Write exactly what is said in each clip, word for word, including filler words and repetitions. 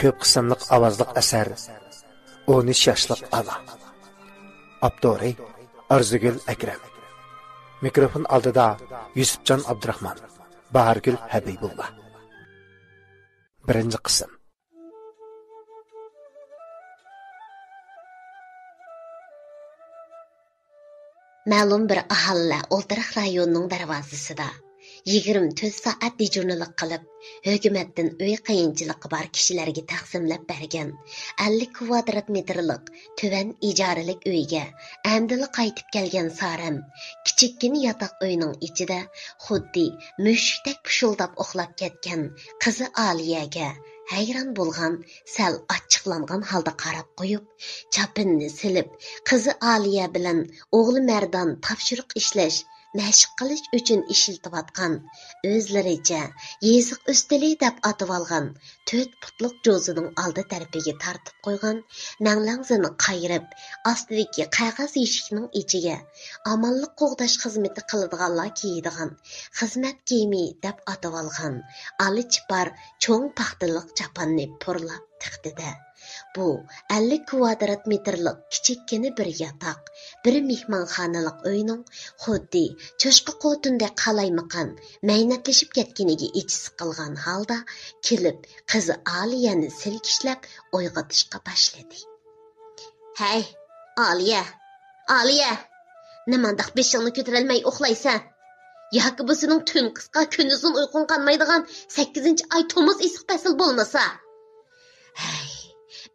كۆپ قىسىملىق ئاۋازلىق ئەسەر، ئون ئۈچ ياشلىق ئانا. ئاپتورى ئارزۇگۈل ئەكرەم. مىكروفون ئالدىدا يۈسۈپجان ئابدۇراخمان، باھارگۈل ھەبىبۇللا. بىرىنچى قىسىم. مەلۇم بىر ئاھالىلەر ئولتۇراق رايونىنىڭ دەرۋازىسىدا يىگىرمە تۆت سائەت دېجۇرنىلىق قىلىپ، ھۆكۈمەتتىن ئۆي قىيىنچىلىقى بار كىشىلەرگە تەقسىملەپ بەرگەن ئەللىك كۋادرات مېتىرلىق تۆۋەن ئىجارىلىك ئۆيگە ئەمدىلا قايتىپ كەلگەن سارەم كىچىككىنە ياتاق ئۆينىڭ ئىچىدە خۇددى مۈشۈكتەك پۇشۇلداپ ئۇخلاپ كەتكەن قىزى ئالىيەگە ھەيران بولغان، سەل ئاچچىقلانغان ھالدا قاراپ قويۇپ، چاپىنىنى سېلىپ، قىزى ئالىيە بىلەن ئوغلى مەردان تاپشۇرۇق ئىشلەش، مەشىق قىلىش ئۈچۈن ئىشلىتىۋاتقان، ئۆزلىرىچە يېزىق ئۈستىلى دەپ ئاتىۋالغان تۆت پۇتلۇق جوزىنىڭ ئالدى تەرىپىگە تارتىپ قويغان مەڭلەڭزىنى قايرىپ، ئاستىدىكى قەغەز يېشىكنىڭ ئىچىگە ئامانلىق قوغداش خىزمىتى قىلىدىغانلار كىيىدىغان خىزمەت كىيىمى دەپ ئاتىۋالغان ئالا چىپار چوڭ پاختىلىق چاپاننى پۇرلاپ تىقتى-دە، بۇ ئەللىك كۋادرات مېتىرلىق كىچىككىنە بىر ياتاق، بىر مېھمانخانىلىق ئۆينىڭ خۇددى چوشقا قوتۇندەك قالايمىقان مەينەتلىشىپ كەتكىنىگە ئىچى سىقىلغان ھالدا كېلىپ، قىزى ئالىيەنى سىلكىشلەپ ئويغىتىشقا باشلىدى. ھەي، ئالىيە، ئالىيە! نېمانداق بېشىڭنى كۆتۈرەلمەي ئۇخلايسەن؟ ياكى بۇ سېنىڭ تۈن قىسقا، كۈندۈزدىن ئۇيقۇڭ قانمايدىغان سەككىزىنچى ئاي تومۇز ئېسىق پەسىل بولمىسا؟ ھەي،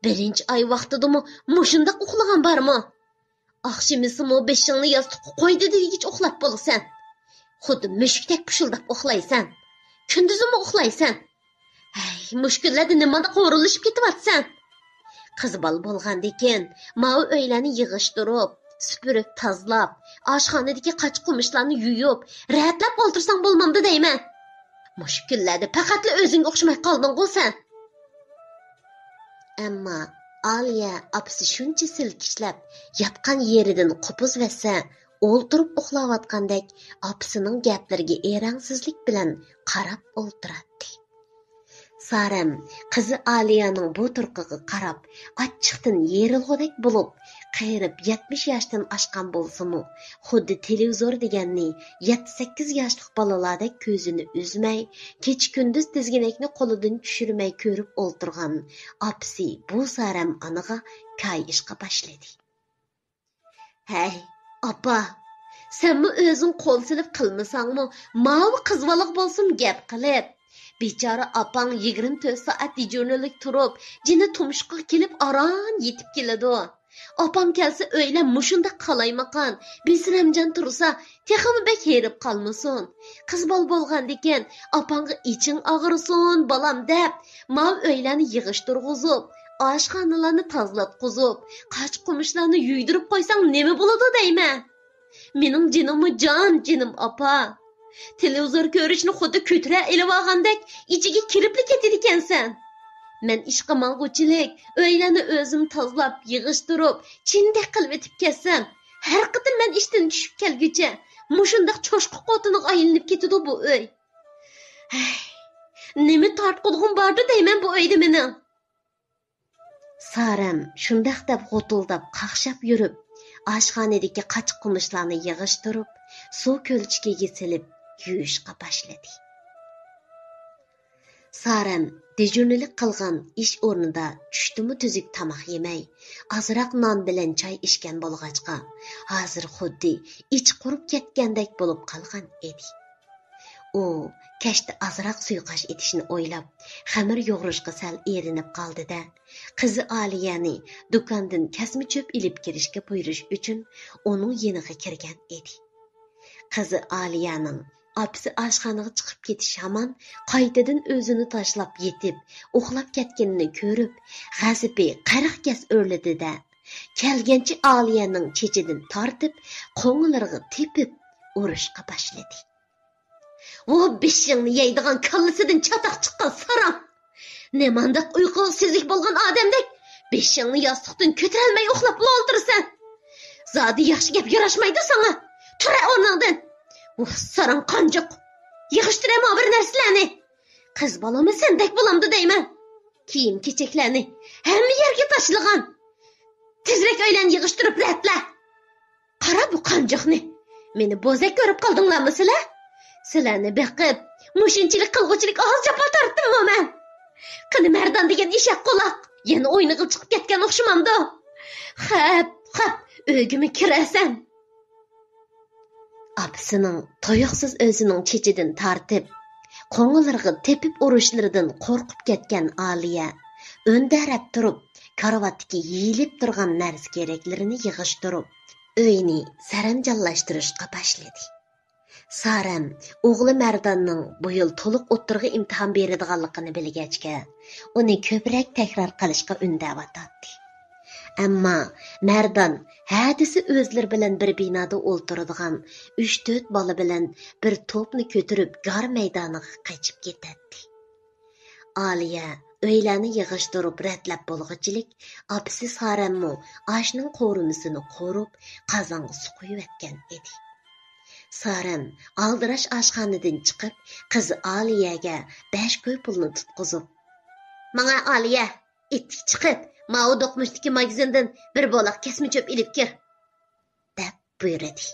بىرىنچى ئاي ۋاقتىدىمۇ مۇشۇنداق ئۇخلىغان بارمۇ؟ ئاخشىمىسىمۇ بېشىڭنى ياستۇققا قويدى دېگۈچە ئۇخلاپ بولىسەن. خۇددى مۈشۈكتەك پۇشۇلداپ ئۇخلايسەن. كۈندۈزىمۇ ئۇخلايسەن. ھەي، مۇشۇ كۈنلەردە نېمانداق ھورۇنلىشىپ كېتىۋاتىسەن؟ قىز بالا بولغاندىكىن، ماۋۇ ئۆيلەرنى يىغىشتۇرۇپ، سۈپۈرۈپ، تازىلاپ، ئاشخانىدىكى قاچا-قۇمۇچلارنى يۇيۇپ، رەھەتلەپ ئولتۇرساڭ بولمامدۇ دەيمەن. مۇشۇ كۈنلەردە پەقەتلا ئۆزۈڭگە ئوخشىماي قالدىڭغۇ سەن. ئەمما ئالىيە ئاپىسى شۇنچە سىلكىشلەپ، ياتقان يېرىدىن قوپۇزۇۋەتسە، ئولتۇرۇپ ئۇخلاۋاتقاندەك ئاپىسىنىڭ گەپلىرىگە ئېرەڭسىزلىك بىلەن قاراپ ئولتۇراتتى. سارەم قىزى ئالىيەنىڭ بۇ تۇرقىغا قاراپ، ئاچچىقتىن يېرىلغۇدەك بولۇپ، قېرىپ يەتمىش ياشتىن ئاشقان بولسىمۇ، خۇددى تېلېۋىزور دېگەننى يەتتە-سەككىز ياشلىق بالىلاردەك كۆزىنى ئۈزمەي، كېچە-كۈندۈز تىزگىنەكنى قولىدىن چۈشۈرمەي كۆرۈپ ئولتۇرغان ئاپىسى بۇ سارەم ئانىغا كايىشقا باشلىدى. ھەي، ئاپا، سەنمۇ ئۆزۈڭ قول سېلىپ قىلمىساڭمۇ، ماۋۇ قىز بالىغا بولسىمۇ گەپ قىلىپ. بىچارە ئاپاڭ يىگىرمە تۆت سائەت دېجۇرنىلىك تۇرۇپ، جېنى تۇمشۇقىغا كېلىپ ئاران يېتىپ كېلىدۇ. ئاپاڭ كەلسە ئۆيلەر مۇشۇنداق قالايمىقان، بىسىرەمجان تۇرسا، تېخىمۇ بەك ھېرىپ قالمىسۇن. قىز بالا بولغاندىكىن، ئاپاڭغا ئىچىڭ ئاغرىسۇن، بالام، دەپ، ماۋۇ ئۆيلەرنى يىغىشتۇرغۇزۇپ، ئاشخانىلارنى تازىلاتقۇزۇپ، قاچا-قۇمۇچلارنى يۇيدۇرۇپ قويساڭ نېمە بولىدۇ دەيمەن؟ مېنىڭ جېنىممۇ جان، جېنىم ئاپا. تېلېۋىزور كۆرۈشنى خۇددى كۆتۈرە ئېلىۋالغاندەك ئىچىگە كىرىپلا كېتىدىكەنسەن. مەن ئىشقا ماڭغۇچىلىك، ئۆيلەرنى ئۆزۈم تازىلاپ، يىغىشتۇرۇپ، چىندەك قىلىۋېتىپ كەتسەم، ھەر قېتىم مەن ئىشتىن چۈشۈپ كەلگۈچە مۇشۇنداق چوشقا قوتىنىغا ئايلىنىپ كېتىدۇ بۇ ئۆي. ھەي، نېمە تارتقۇلىقىم باردۇ دەيمەن بۇ ئۆيدە مېنىڭ؟ سارەم شۇنداق دەپ غوتۇلداپ قاقشاپ يۈرۈپ، ئاشخانىدىكى قاچا-قۇمۇچلارنى يىغىشتۇرۇپ، سۇ كۆلچىكىگە سېلىپ يۇيۇشقا باشلىدى. سارەم دېجۇرنىلىق قىلغان ئىش ئورنىدا چۈشتىمۇ تۈزۈك تاماق يېمەي، ئازراق نان بىلەن چاي ئىچكەن بولغاچقا، ھازىر خۇددى ئىچى قۇرۇپ كەتكەندەك بولۇپ قالغان ئىدى. ئۇ كەچتە ئازراق سۇيۇقئاش ئېتىشنى ئويلاپ، خېمىر يۇغۇرۇشقا سەل ئېرىنىپ قالدى-دە، قىزى ئالىيەنى دۇكاندىن كەسمە چۆپ ئېلىپ كېلىشكە بۇيرۇش ئۈچۈن ئۇنىڭ يېنىغا كىرگەن ئىدى. قىزى ئالىيەنىڭ ئاپىسى ئاشخانىغا چىقىپ كېتىش ھامان قايتىدىن ئۆزىنى تاشلاپ يېتىپ، ئۇخلاپ كەتكىنىنى كۆرۈپ، غەزىپى قىرىق گەز ئۆرلىدى-دە، كەلگەنچە ئالىيەنىڭ چېچىدىن تارتىپ، قوڭلىرىغا تېپىپ ئۇرۇشقا باشلىدى. ۋۇ بېشىڭنى يەيدىغان كاللىسىدىن چاتاق چىققان ساراڭ! نېمانداق ئۇيقۇغا سېزىك بولغان ئادەمدەك بېشىڭنى ياستۇقتىن كۆتۈرەلمەي ئۇخلاپلا ئولتۇرىسەن! زادى ياخشى گەپ ياراشمايدۇ ساڭا! تۇرە ئورنۇڭدىن! ۋۇ ساراڭ قانجۇق! يىغىشتۇرە ماۋۇ بىر نەرسىلەرنى! قىز بالىمۇ سەندەك بولامدۇ دەيمەن! كىيىم-كېچەكلەرنى ھەممە يەرگە تاشلىغان. تېزرەك ئۆيلەرنى يىغىشتۇرۇپ رەتلە. قارا بۇ قانجۇقنى. مېنى بوزەك كۆرۈپ قالدىڭلارمۇ سىلەر؟ سىلەرنى بېقىپ، مۇشۇنچىلىك قىلغۇچىلىك ئاز جاپا تارتتىممۇ مەن؟ قېنى مەردان دېگەن ئېشەك قۇلاق، يەنە ئوينىغىلى چىقىپ كەتكەن ئوخشىمامدۇ؟ خەپ، خەپ، ئۆيگىمۇ كىرەرسەن. ئاپىسىنىڭ تۇيۇقسىز ئۆزىنىڭ چېچىدىن تارتىپ، قوڭىلىرىغا تېپىپ ئۇرۇشلىرىدىن قورقۇپ كەتكەن ئالىيە ئۆندەرەپ تۇرۇپ، كارىۋاتتىكى يېيىلىپ تۇرغان نەرسە-كېرەكلىرىنى يىغىشتۇرۇپ، ئۆينى سەرەمجانلاشتۇرۇشقا باشلىدى. سارەم ئوغلى مەرداننىڭ بۇ يىل تولۇق ئوتتۇرىغا ئىمتىھان بېرىدىغانلىقىنى بىلگەچكە، ئۇنى كۆپرەك تەكرار قىلىشقا ئۈندەۋاتاتتى. ئەمما مەردان ھە دېسە ئۆزلىرى بىلەن بىر بىنادا ئولتۇرىدىغان ئۈچ-تۆت بالا بىلەن بىر توپنى كۆتۈرۈپ گار مەيدانىغا قېچىپ كېتەتتى. ئالىيە ئۆيلەرنى يىغىشتۇرۇپ رەتلەپ بولغۇچىلىك، ئاپىسى سارەممۇ ئاشنىڭ قورۇمىسىنى قورۇپ، قازانغا سۇ قۇيۇۋەتكەن ئىدى. سارەم ئالدىراش ئاشخانىدىن چىقىپ، قىزى ئالىيەگە بەش كوي پۇلنى تۇتقۇزۇپ، «ماڭە، ئالىيە، ئىتتىك چىقىپ، ماۋۇ دوقمۇشتىكى ماگىزىندىن بىر بولاق كەسمە چۆپ ئېلىپ كىر» دەپ بۇيرۇدى.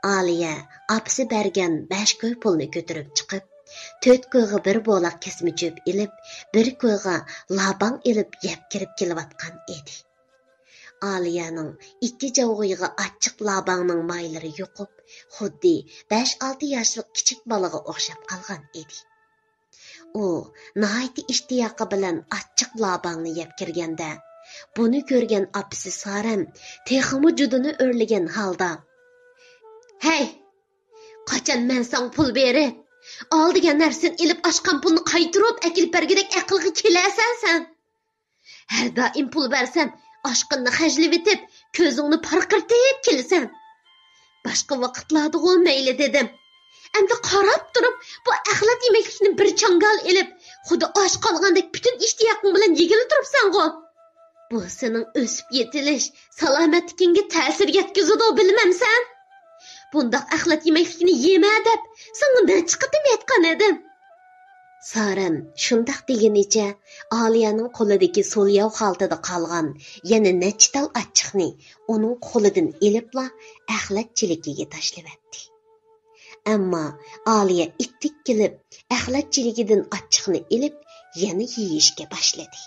ئالىيە ئاپىسى بەرگەن بەش كوي پۇلنى كۆتۈرۈپ چىقىپ، تۆت كويغا بىر بولاق كەسمە چۆپ ئېلىپ، بىر كويغا لاباڭ ئېلىپ يەپ كىرىپ كېلىۋاتقان ئىدى. ئالىيەنىڭ ئىككى جاۋغىيىغا ئاچچىق لاباڭنىڭ مايلىرى يۇقۇپ، خۇددى بەش-ئالتە ياشلىق كىچىك بالىغا ئوخشاپ قالغان ئىدى. ئۇ ناھايىتى ئىشتىياقى بىلەن ئاچچىق لاباڭنى يەپ كىرگەندە، بۇنى كۆرگەن ئاپىسى سارەم تېخىمۇ جۇدۇنى ئۆرلىگەن ھالدا، «ھەي، قاچان مەن ساڭا پۇل بېرىپ، ئال دېگەن نەرسىنى ئېلىپ، ئاچقان پۇلنى قايتۇرۇپ ئەكېلىپ بەرگۈدەك ئەقىلگە كېلەسەن سەن؟ ھەر دائىم پۇل بەرسەم، ئاشقىنىنى خەجلىۋېتىپ، كۆزۈڭنى پارقىرىتىپ كېلىسەن. باشقا ۋاقىتلاردىغۇ مەيلى دېدىم. ئەمدى قاراپ تۇرۇپ، بۇ ئەخلەت يېمەكلىكنى بىر چاڭگال ئېلىپ، خۇددى ئاچ قالغاندەك پۈتۈن ئىشتىياقىڭ بىلەن يېگىلى تۇرۇپسەنغۇ. بۇ سېنىڭ ئۆسۈپ يېتىلىش، سالامەتلىكىڭگە تەسىر يەتكۈزىدۇ، بىلمەمسەن؟ بۇنداق ئەخلەت يېمەكلىكنى يېمە دەپ، ساڭا نەچچە قېتىم ئېيتقان ئىدىم.» سارەم شۇنداق دېگىنىچە ئالىيەنىڭ قولىدىكى سول ياۋ خالتىدا قالغان يەنە نەچچە تال ئاچچىقنى ئۇنىڭ قولىدىن ئېلىپلا ئەخلەت چېلىكىگە تاشلىۋەتتى. ئەمما ئالىيە ئىتتىك كېلىپ، ئەخلەت چېلىكىدىن ئاچچىقنى ئېلىپ، يەنە يېيىشكە باشلىدى.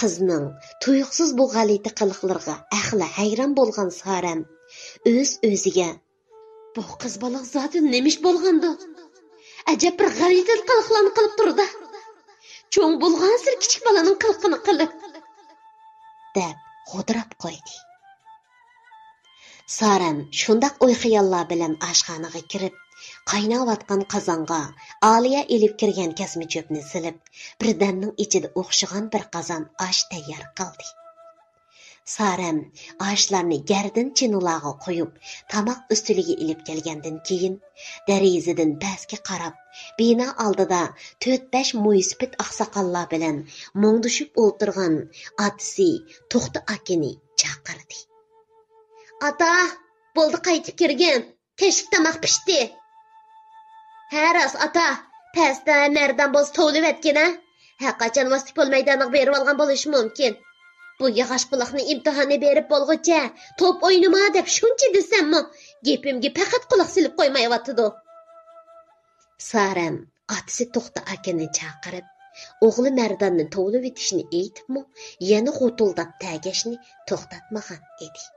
قىزنىڭ تۇيۇقسىز بۇ غەلىتە قىلىقلىرىغا ئەخلە ھەيران بولغان سارەم ئۆز-ئۆزىگە، «بۇ قىز بالا زادى نېمە ئىش بولغاندۇ؟ ئەجەب بىر غەلىتە قىلىقلارنى قىلىپ تۇرىدۇ. چوڭ بولغانسېرى كىچىك بالىنىڭ قىلىقىنى قىلىپ» دەپ غودراپ قويدى. سارەم شۇنداق ئوي-خىياللار بىلەن ئاشخانىغا كىرىپ، قايناۋاتقان قازانغا ئالىيە ئېلىپ كىرگەن كەسمە چۆپنى سېلىپ، بىردەمنىڭ ئىچىدە ئوخشىغان بىر قازان ئاش تەييار قىلدى. سارەم ئاشلارنى گەردىن چىنىلارغا قويۇپ، تاماق ئۈستىلىگە ئېلىپ كەلگەندىن كېيىن، دېرىزىدىن پەسكە قاراپ، بىنا ئالدىدا تۆت-بەش مويسىپىت ئاقساقاللار بىلەن مۇڭدىشىپ ئولتۇرغان ئاتىسى توختى ئاكىنى چاقىردى. «ئاتا، بولدى، قايتىپ كىرگىن. كەچلىك تاماق پىشتى.» «ھە، راست، ئاتا. پەستە مەردان بولسا توۋلىۋەتكىن، ھە؟ ھەرقاچان ۋاسىتە پۇل مەيدانىغا بېرىۋالغان بولۇشى مۇمكىن. بۇ ياغاچ قۇلاقنى ئىمتىھاننى بېرىپ بولغۇچە توپ ئوينىما دەپ شۇنچە دېسەممۇ، گېپىمگە پەقەت قۇلاق سېلىپ قويمايۋاتىدۇ.» سارەم ئاتىسى توختى ئاكىنى چاقىرىپ، ئوغلى مەرداننى توۋلىۋېتىشنى ئېيتىپمۇ، يەنە غوتۇلداپ تەگەشنى توختاتمىغان ئىدى.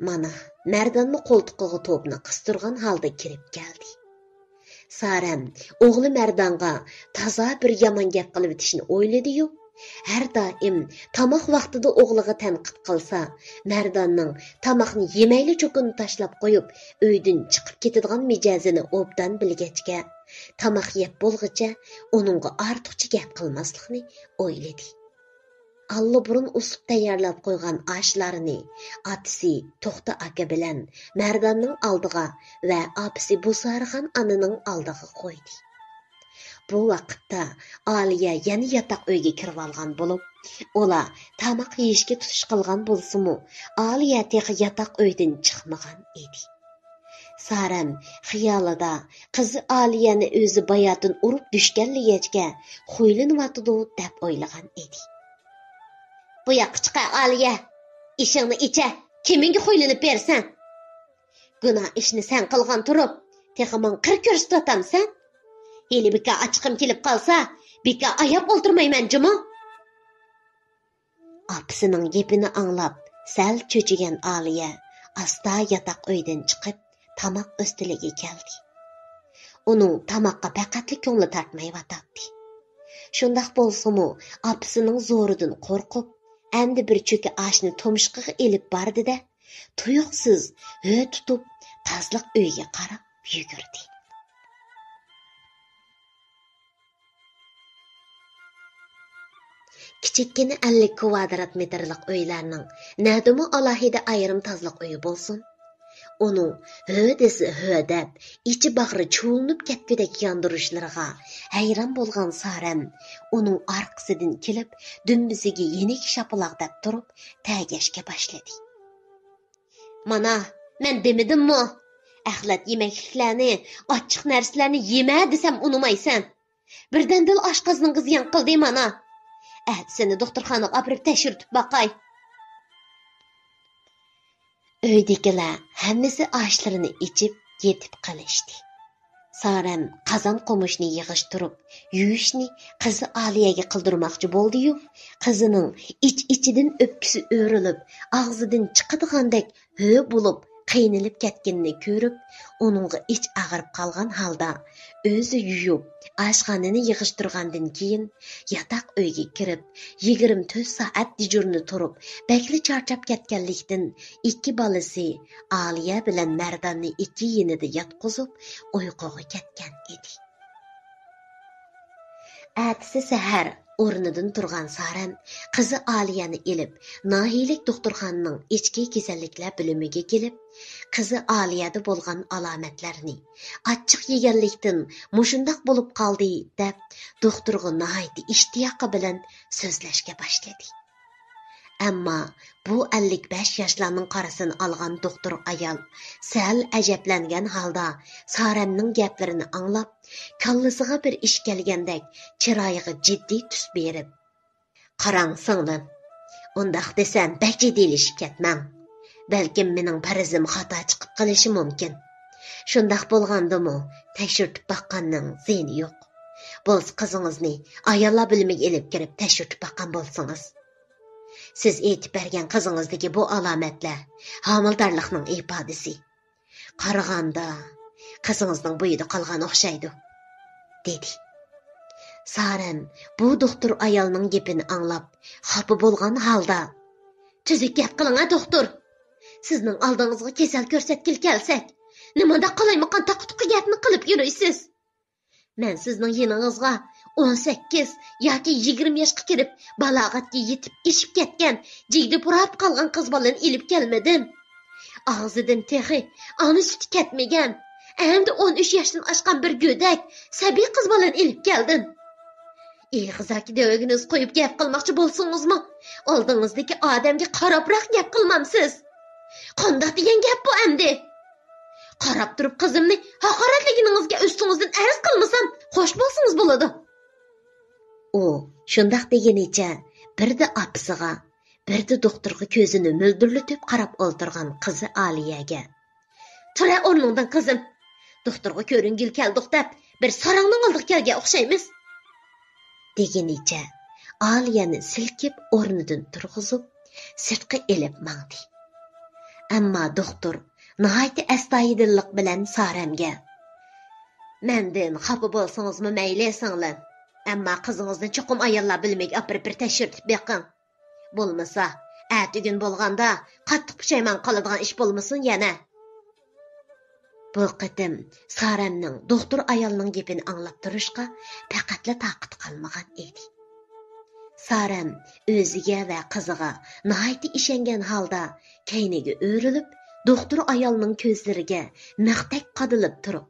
مانا، مەردانمۇ قولتۇقىغا توپنى قىستۇرغان ھالدا كىرىپ كەلدى. سارەم ئوغلى مەردانغا تازا بىر يامان گەپ قىلىۋېتىشنى ئويلىدى-يۇ، ھەر دائىم تاماق ۋاقتىدا ئوغلىغا تەنقىد قىلسا، مەرداننىڭ تاماقنى يېمەيلا چوكىنى تاشلاپ قويۇپ، ئۆيدىن چىقىپ كېتىدىغان مىجەزىنى ئوبدان بىلگەچكە، تاماق يەپ بولغۇچە ئۇنىڭغا ئارتۇقچە گەپ قىلماسلىقنى ئويلىدى. ئاللىبۇرۇن ئۇسۇپ تەييارلاپ قويغان ئاشلارنى ئاتىسى توختى ئاكا بىلەن مەرداننىڭ ئالدىغا ۋە ئاپىسى بۇسارىخان ئانىنىڭ ئالدىغا قويدى. بۇ ۋاقىتتا ئالىيە يەنە ياتاق ئۆيگە كىرىۋالغان بولۇپ، ئۇلار تاماق يېيىشكە تۇتۇش قىلغان بولسىمۇ، ئالىيە تېخى ياتاق ئۆيدىن چىقمىغان ئىدى. سارەم خىيالىدا قىزى ئالىيەنى ئۆزى باياتىن ئۇرۇپ دۈشكەنلىگەچكە خۇيلىنىۋاتىدۇ دەپ ئويلىغان ئىدى. بۇ ياققا چىقە ئالىيە، ئېشىڭنى ئىچە، كىمىڭگە خۇيلىنىپ بېرىسەن؟ گۇناھ ئىشنى سەن قىلغان تۇرۇپ، تېخى ماڭا قىر كۆرسىتىۋاتامسەن؟ ھېلى بىكار ئاچچىقىم كېلىپ قالسا، بىكار ئاياپ ئولتۇرمايمەن جۇمۇ. ئاپىسىنىڭ گېپىنى ئاڭلاپ، سەل چۆچۈگەن ئالىيە ئاستا ياتاق ئۆيدىن چىقىپ، تاماق ئۈستىلىگە كەلدى. ئۇنىڭ تاماققا پەقەتلا كۆڭلى تارتمايۋاتاتتى. شۇنداق بولسىمۇ، ئاپىسىنىڭ زورىدىن قورقۇپ، ئەمدى بىر چۆكە ئاشنى تۇمشۇقىغا ئېلىپ باردى-دە، تۇيۇقسىز ھۆ تۇتۇپ، تازىلىق ئۆيىگە قاراپ يۈگۈردى. كىچىككىنە ئەللىك كۋادرات مېتىرلىق ئۆيلەرنىڭ نەدىمۇ ئالاھىدە ئايرىم تازىلىق ئۆيى بولسۇن، ئۇنىڭ ھۆ دېسە ھۆ دەپ، ئىچى باغرى چۇۋۇلىنىپ كەتكۈدەك ياندۇرۇشلىرىغا ھەيران بولغان سارەم ئۇنىڭ ئارقىسىدىن كېلىپ، دۈمبىسىگە يېنىك شاپىلاق دەپ تۇرۇپ، تەگەشكە باشلىدى. مانا، مەن دېمىدىممۇ؟ ئەخلەت يېمەكلىكلەرنى، ئاچچىق نەرسىلەرنى يېمە دېسەم ئۇنىمايسەن. بىردەمدىلا ئاشقازىنىڭغا زىيان قىلدى مانا. ئەتە سېنى دوختۇرخانىغا ئاپىرىپ تەكشۈرتۈپ باقاي. ئۆيدىكىلەر ھەممىسى ئاشلىرىنى ئېچىپ يېتىپ قېلىشتى. سارەم قازان قومۇشنى يىغىشتۇرۇپ، يۇيۇشنى قىزى ئالىيەگە قىلدۇرماقچى بولدى-يۇ، قىزىنىڭ ئىچ-ئىچىدىن ئۆپكىسى ئۆرۈلۈپ، ئاغزىدىن چىقىدىغاندەك ھۆ بولۇپ قىينىلىپ كەتكىنىنى كۆرۈپ، ئۇنىڭغا ئىچ ئاغرىپ قالغان ھالدا ئۆزى يۇيۇپ، ئاشخانىنى يىغىشتۇرغاندىن كېيىن، ياتاق ئۆيگە كىرىپ، يىگىرمە تۆت سائەت دېجۇرنى تۇرۇپ، بەكلا چارچاپ كەتكەنلىكتىن، ئىككى بالىسى ئالىيە بىلەن مەرداننى ئىككى يېنىدا ياتقۇزۇپ، ئۇيقۇغا كەتكەن ئىدى. ئەتىسى سەھەر ئورنىدىن تۇرغان سارەم قىزى ئالىيەنى ئېلىپ، ناھىيىلىك دوختۇرخانىنىڭ ئىچكى كېسەللىكلەر بۆلۈمىگە كېلىپ، قىزى ئالىيەدە بولغان ئالامەتلەرنى، ئاچچىق يېگەنلىكتىن مۇشۇنداق بولۇپ قالدى، دەپ، دوختۇرغا ناھايىتى ئىشتىياقى بىلەن سۆزلەشكە باشلىدى. ئەمما بۇ ئەللىك بەش ياشلارنىڭ قارىسىنى ئالغان دوختۇر ئايال سەل ئەجەبلەنگەن ھالدا سارەمنىڭ گەپلىرىنى ئاڭلاپ، كاللىسىغا بىر ئىش كەلگەندەك چىرايىغا جىددىي تۈس بېرىپ، قاراڭ، سىڭلىم، ئۇنداق دېسەم بەك جىددىيلىشىپ كەتمەڭ. بەلكىم مېنىڭ پەرىزىم خاتا چىقىپ قېلىشى مۇمكىن. شۇنداق بولغاندىمۇ تەكشۈرتۈپ باققاننىڭ زىيىنى يوق. بولسا قىزىڭىزنى ئاياللار بۆلۈمىگە ئېلىپ كىرىپ تەكشۈرتۈپ باققان بولسىڭىز. سىز ئېيتىپ بەرگەن قىزىڭىزدىكى بۇ ئالامەتلەر ھامىلىدارلىقنىڭ ئىپادىسى. قارىغاندا، قىزىڭىزنىڭ بويىدا قالغان ئوخشايدۇ، دېدى. سارەم بۇ دوختۇر ئايالنىڭ گېپىنى ئاڭلاپ، خاپا بولغان ھالدا، تۈزۈك گەپ قىلىڭە، دوختۇر. سىزنىڭ ئالدىڭىزغا كېسەل كۆرسەتكىلى كەلسەك، نېمانداق قالايمىقان تاقا-تۇقا گەپنى قىلىپ يۈرىسىز؟ مەن سىزنىڭ يېنىڭىزغا ئون سەككىز ياكى يىگىرمە ياشقا كىرىپ، بالاغەتكە يېتىپ ئېشىپ كەتكەن، جىگدە پۇراپ قالغان قىز بالىنى ئېلىپ كەلمىدىم. ئاغزىدىن تېخى ئانا سۈتى كەتمىگەن، ئەمدى ئون ئۈچ ياشتىن ئاشقان بىر گۆدەك، سەبىي قىز بالىنى ئېلىپ كەلدىم. ئېغىزدىكى دۆۋىگىنى قويۇپ گەپ قىلماقچى بولسىڭىزمۇ، ئالدىڭىزدىكى ئادەمگە قاراپراق گەپ قىلمامسىز؟ قانداق دېگەن گەپ بۇ ئەمدى؟ قاراپ تۇرۇپ قىزىمنى ھاقارەتلىگىنىڭىزگە ئۈستىڭىزدىن ئەرز قىلمىسام، خوش بولسىڭىز بولىدۇ. ئۇ شۇنداق دېگىنىچە بىردە ئاپىسىغا، بىردە دوختۇرغا كۆزىنى مۆلدۈرلىتىپ قاراپ ئولتۇرغان قىزى ئالىيەگە، تۇرە ئورنۇڭدىن قىزىم، دوختۇرغا كۆرۈنگىلى كەلدۇق دەپ بىر ساراڭنىڭ ئالدىغا كەلگەن ئوخشايمىز، دېگىنىچە ئالىيەنى سىلكىپ ئورنىدىن تۇرغۇزۇپ، سىرتقا ئېلىپ ماڭدى. ئەمما دوختۇر ناھايىتى ئەستايىدىللىق بىلەن سارەمگە، مەندىن خاپا بولسىڭىزمۇ مەيلى، سىڭلىم، ئەمما قىزىڭىزنى چوقۇم ئاياللار بۆلۈمىگە ئاپىرىپ بىر تەكشۈرتۈپ بېقىڭ. بولمىسا، ئەتىگۈن بولغاندا قاتتىق پۇشايمان قىلىدىغان ئىش بولمىسۇن يەنە. بۇ قېتىم سارەمنىڭ دوختۇر ئايالنىڭ گېپىنى ئاڭلاپ تۇرۇشقا پەقەتلا تاقىتى قالمىغان ئىدى. سارەم ئۆزىگە ۋە قىزىغا ناھايىتى ئىشەنگەن ھالدا كەينىگە ئۆرۈلۈپ، دوختۇر ئايالنىڭ كۆزلىرىگە مىختەك قادىلىپ تۇرۇپ،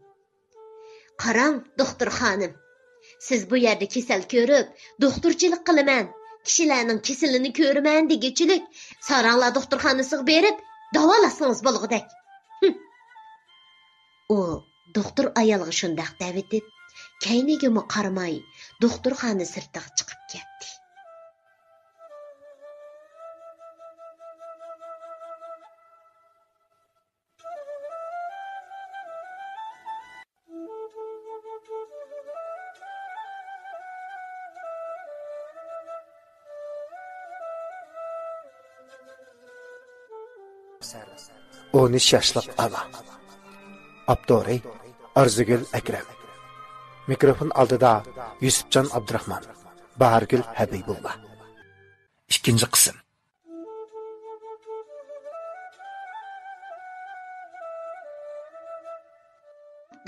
قاراڭ، دوختۇر خانىم، سىز بۇ يەردە كېسەل كۆرۈپ، دوختۇرچىلىق قىلىمەن، كىشىلەرنىڭ كېسىلىنى كۆرىمەن دېگۈچىلىك، ساراڭلار دوختۇرخانىسىغا بېرىپ داۋالاشسىڭىز بولغۇدەك. ھىم. ئۇ دوختۇر ئايالغا شۇنداق دەۋېتىپ، كەينىگىمۇ قارىماي، دوختۇرخانا سىرتىغا چىقىپ كەتتى. ئون ئۈچ ياشلىق ئانا. ئاپتورى ئارزۇگۈل ئەكرەم. مىكروفون ئالدىدا يۈسۈپجان ئابدۇراخمان، باھارگۈل ھەبىبۇللا. ئىككىنچى قىسىم.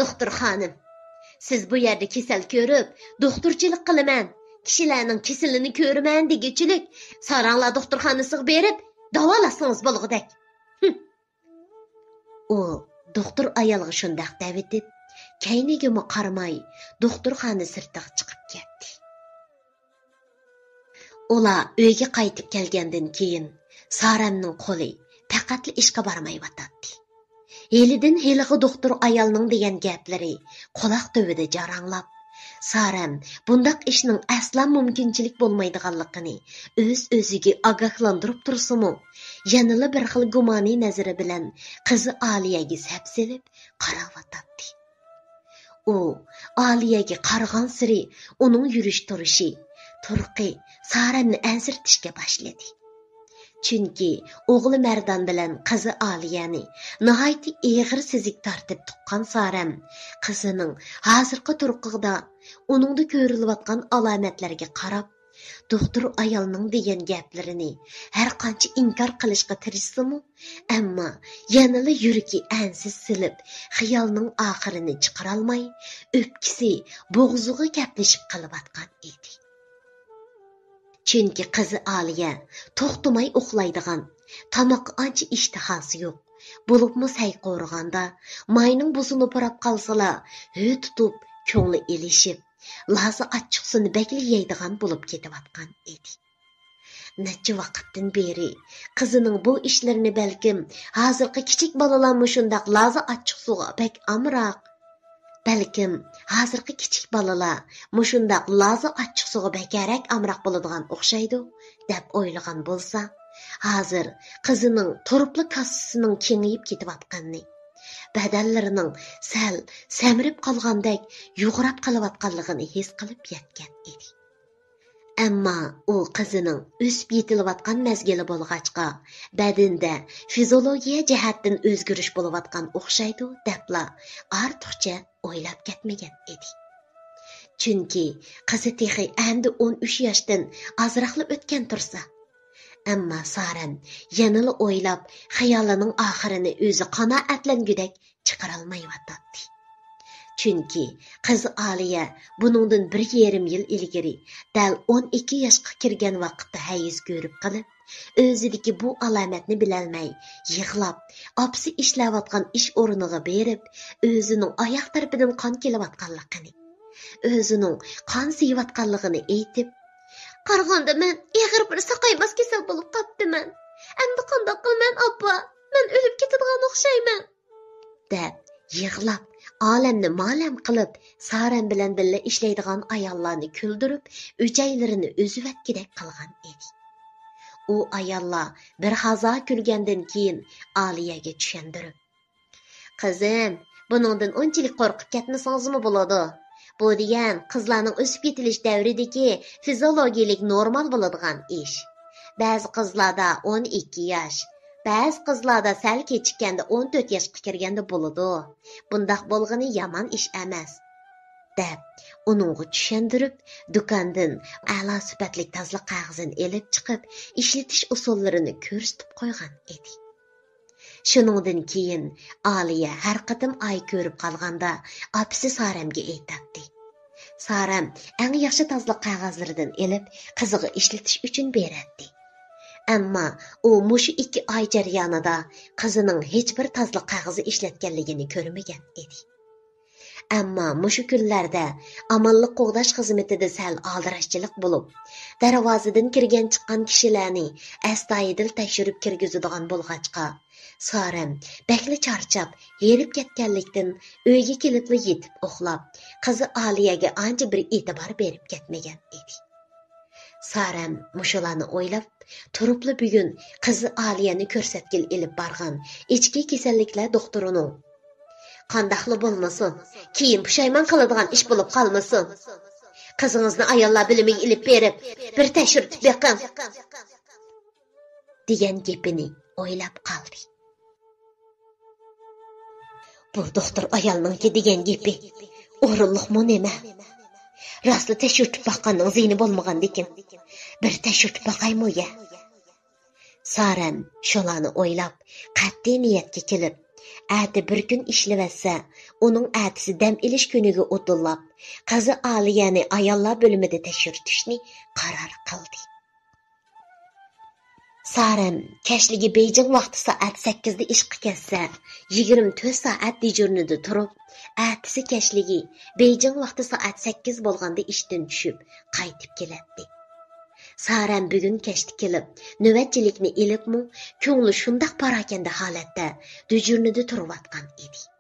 دوختۇر خانىم، سىز بۇ يەردە كېسەل كۆرۈپ، دوختۇرچىلىق قىلىمەن، كىشىلەرنىڭ كېسىلىنى كۆرىمەن دېگۈچىلىك، ساراڭلار دوختۇرخانىسىغا بېرىپ داۋالاشسىڭىز بولغۇدەك. ھىم. ئۇ دوختۇر ئايالغا شۇنداق دەۋېتىپ، كەينىگىمۇ قارىماي، دوختۇرخانا سىرتىغا چىقىپ كەتتى. ئۇلار ئۆيگە قايتىپ كەلگەندىن كېيىن، سارەمنىڭ قولى پەقەتلا ئىشقا بارمايۋاتاتتى. ھېلىدىن ھېلىقى دوختۇر ئايالنىڭ دېگەن گەپلىرى قۇلاق تۈۋىدە جاراڭلاپ، سارەم بۇنداق ئىشنىڭ ئەسلا مۇمكىنچىلىك بولمايدىغانلىقىنى ئۆز-ئۆزىگە ئاگاھلاندۇرۇپ تۇرسىمۇ، يەنىلا بىر خىل گۇمانىي نەزىرى بىلەن قىزى ئالىيەگە سەپسېلىپ قاراۋاتاتتى. ئۇ ئالىيەگە قارىغانسېرى ئۇنىڭ يۈرۈش-تۇرۇشى، تۇرقى سارەمنى ئەنسىرىتىشكە باشلىدى. چۈنكى ئوغلى مەردان بىلەن قىزى ئالىيەنى ناھايىتى ئېغىر سېزىك تارتىپ تۇغقان سارەم قىزىنىڭ ھازىرقى تۇرقىدا ئۇنىڭدا كۆرۈلۈۋاتقان ئالامەتلەرگە قاراپ، دوختۇر ئايالنىڭ دېگەن گەپلىرىنى ھەرقانچە ئىنكار قىلىشقا تىرىشسىمۇ، ئەمما يەنىلا يۈرىكى ئەنسىز سېلىپ، خىيالنىڭ ئاخىرىنى چىقىرالماي، ئۆپكىسى بوغۇزىغا كەپلىشىپ قېلىۋاتقان ئىدى. چۈنكى قىزى ئالىيە توختىماي ئۇخلايدىغان، تاماققا ئانچە ئىشتىھاسى يوق، بولۇپمۇ سەي قورۇغاندا ماينىڭ بۇزىنى پۇراپ قالسىلا، ھۆ تۇتۇپ، كۆڭلى ئېلىشىپ، لازا ئاچچىقسۇنى بەكلا يەيدىغان بولۇپ كېتىۋاتقان ئىدى. نەچچە ۋاقىتتىن بېرى قىزىنىڭ بۇ ئىشلىرىنى بەلكىم ھازىرقى كىچىك بالىلار مۇشۇنداق لازا ئاچچىقسۇغا بەك ئامراق، بەلكىم ھازىرقى كىچىك بالىلار مۇشۇنداق لازا ئاچچىقسۇغا بەكرەك ئامراق بولىدىغان ئوخشايدۇ، دەپ ئويلىغان بولسا، ھازىر قىزىنىڭ تۇرۇپلا كاسىسىنىڭ كېڭىيىپ كېتىۋاتقىنىنى، بەدەنلىرىنىڭ سەل سەمرىپ قالغاندەك يۇغراپ قېلىۋاتقانلىقىنى ھېس قىلىپ يەتكەن ئىدى. ئەمما ئۇ قىزىنىڭ ئۆسۈپ يېتىلىۋاتقان مەزگىلى بولغاچقا، بەدىنىدە فىزىولوگىيە جەھەتتىن ئۆزگىرىش بولۇۋاتقان ئوخشايدۇ، دەپلا ئارتۇقچە ئويلاپ كەتمىگەن ئىدى. چۈنكى قىزى تېخى ئەمدى ئون ئۈچ ياشتىن ئازراقلا ئۆتكەن تۇرسا. ئەمما سارەم يەنىلا ئويلاپ، خىيالىنىڭ ئاخىرىنى ئۆزى قانائەتلەنگۈدەك چىقىرالمايۋاتاتتى. چۈنكى قىزى ئالىيە بۇنىڭدىن بىر يېرىم يىل ئىلگىرى، دەل ئون ئىككى ياشقا كىرگەن ۋاقىتتا ھەيز كۆرۈپ قېلىپ، ئۆزىدىكى بۇ ئالامەتنى بىلەلمەي، يىغلاپ، ئاپىسى ئىشلەۋاتقان ئىش ئورنىغا بېرىپ، ئۆزىنىڭ ئاياق تەرىپىدىن قان كېلىۋاتقانلىقىنى، ئۆزىنىڭ قان سىيىۋاتقانلىقىنى ئېيتىپ، «قارىغاندا مەن ئېغىر بىر ساقايماس كېسەل بولۇپ قاپتىمەن. ئەمدى قانداق قىلىمەن، ئاپا؟ مەن ئۆلۈپ كېتىدىغان ئوخشايمەن.» دەپ يىغلاپ، ئالەمنى مالەم قىلىپ، سارەم بىلەن بىللە ئىشلەيدىغان ئاياللارنى كۈلدۈرۈپ، ئۈچەيلىرىنى ئۈزۈۋەتكۈدەك قىلغان ئىدى. ئۇ ئاياللار بىر ھازا كۈلگەندىن كېيىن، ئالىيەگە چۈشەندۈرۈپ، «قىزىم، بۇنىڭدىن ئۇنچىلىك قورقۇپ كەتمىسىڭىزمۇ بولىدۇ. بۇ دېگەن قىزلارنىڭ ئۆسۈپ يېتىلىش دەۋرىدىكى فىزىولوگىيىلىك نورمال بولىدىغان ئىش. بەزى قىزلاردا ئون ئىككى ياش، بەزى قىزلاردا سەل كېچىككەندە ئون تۆت ياشقا كىرگەندە بولىدۇ. بۇنداق بولغىنى يامان ئىش ئەمەس.» دەپ، ئۇنىڭغا چۈشەندۈرۈپ، دۇكاندىن ئەلا سۈپەتلىك تازىلىق قەغىزىنى ئېلىپ چىقىپ، ئىشلىتىش ئۇسۇللىرىنى كۆرسىتىپ قويغان ئىدى. شۇنىڭدىن كېيىن ئالىيە ھەر قېتىم ئاي كۆرۈپ قالغاندا، ئاپىسى سارەمگە ئېيتاتتى. سارەم ئەڭ ياخشى تازىلىق قەغەزلىرىدىن ئېلىپ، قىزىغا ئىشلىتىش ئۈچۈن بېرەتتى. ئەمما ئۇ مۇشۇ ئىككى ئاي جەريانىدا قىزىنىڭ ھېچبىر تازىلىق قەغىزى ئىشلەتكەنلىكىنى كۆرمىگەن ئىدى. ئەمما مۇشۇ كۈنلەردە ئامانلىق قوغداش خىزمىتىدە سەل ئالدىراشچىلىق بولۇپ، دەرۋازىدىن كىرگەن چىققان كىشىلەرنى ئەستايىدىل تەكشۈرۈپ كىرگۈزىدىغان بولغاچقا، سارەم بەكلا چارچاپ، ھېرىپ كەتكەنلىكتىن، ئۆيگە كېلىپلا يېتىپ ئۇخلاپ، قىزى ئالىيەگە ئانچە بىر ئېتىبار بېرىپ كەتمىگەن ئىدى. سارەم مۇشۇلارنى ئويلاپ تۇرۇپلا، بۈگۈن قىزى ئالىيەنى كۆرسەتكىلى ئېلىپ بارغان ئىچكى كېسەللىكلەر دوختۇرىنىڭ، «قانداقلا بولمىسۇن، كېيىن پۇشايمان قىلىدىغان ئىش بولۇپ قالمىسۇن. قىزىڭىزنى ئاياللار بۆلۈمىگە ئېلىپ بېرىپ، بىر تەكشۈرتۈپ بېقىڭ» دېگەن گېپىنى ئويلاپ قالدى. بۇ دوختۇر ئايالنىڭكى دېگەن گېپى ئورۇنلۇقمۇ نېمە؟ راستلا تەكشۈرتۈپ باققاننىڭ زىيىنى بولمىغاندىكىن، بىر تەكشۈرتۈپ باقايمۇ يە؟ سارەم شۇلارنى ئويلاپ، قەتئىي نىيەتكە كېلىپ، ئەتە بىر كۈن ئىشلىۋەتسە، ئۇنىڭ ئەتىسى دەم ئېلىش كۈنىگە ئۇدۇللاپ، قىزى ئالىيەنى ئاياللار بۆلۈمىدە تەكشۈرتۈشنى قارار قىلدى. سارەم كەچلىكى بېيجىڭ ۋاقتى سائەت سەككىزدە ئىشقا كەتسە، يىگىرمە تۆت سائەت دېجۇرنىدا تۇرۇپ، ئەتىسى كەچلىكى بېيجىڭ ۋاقتى سائەت سەككىز بولغاندا ئىشتىن چۈشۈپ، قايتىپ كېلەتتى. سارەم بۈگۈن كەچتە كېلىپ، نۆۋەتچىلىكنى ئېلىپمۇ، كۆڭلى شۇنداق پاراكەندە ھالەتتە دېجۇرنىدا تۇرۇۋاتقان ئىدى.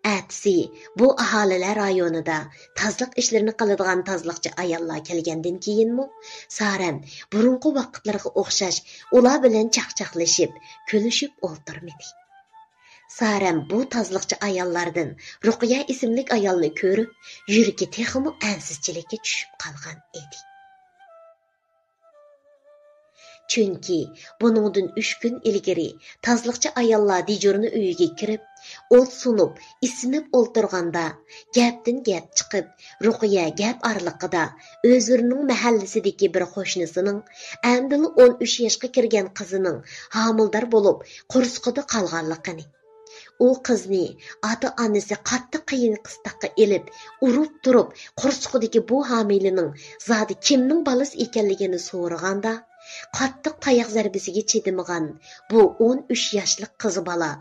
ئەتىسى بۇ ئاھالىلەر رايونىدا تازىلىق ئىشلىرىنى قىلىدىغان تازىلىقچى ئاياللار كەلگەندىن كېيىنمۇ، سارەم بۇرۇنقى ۋاقىتلىرىغا ئوخشاش ئۇلار بىلەن چاقچاقلىشىپ، كۈلۈشۈپ ئولتۇرمىدى. سارەم بۇ تازىلىقچى ئاياللاردىن رۇقىيە ئىسىملىك ئايالنى كۆرۈپ، يۈرىكى تېخىمۇ ئەنسىزچىلىككە چۈشۈپ قالغان ئىدى. چۈنكى بۇنىڭدىن ئۈچ كۈن ئىلگىرى تازىلىقچى ئاياللار دېجۇرنى ئۆيىگە كىرىپ، ئوت سۇنۇپ، ئىسسىنىپ ئولتۇرغاندا، گەپتىن گەپ چىقىپ، رۇقىيە گەپ ئارىلىقىدا ئۆزلىرىنىڭ مەھەللىسىدىكى بىر قوشنىسىنىڭ ئەمدىلا ئون ئۈچ ياشقا كىرگەن قىزىنىڭ ھامىلىدار بولۇپ، قورسىقىدا قالغانلىقىنى، ئۇ قىزنى ئاتا-ئانىسى قاتتىق قىيىن-قىستاققا ئېلىپ، ئۇرۇپ تۇرۇپ، قورسىقىدىكى بۇ ھامىلىنىڭ زادى كىمنىڭ بالىسى ئىكەنلىكىنى سورىغاندا، قاتتىق تاياق زەربىسىگە چىدىمىغان بۇ ئون ئۈچ ياشلىق قىز بالا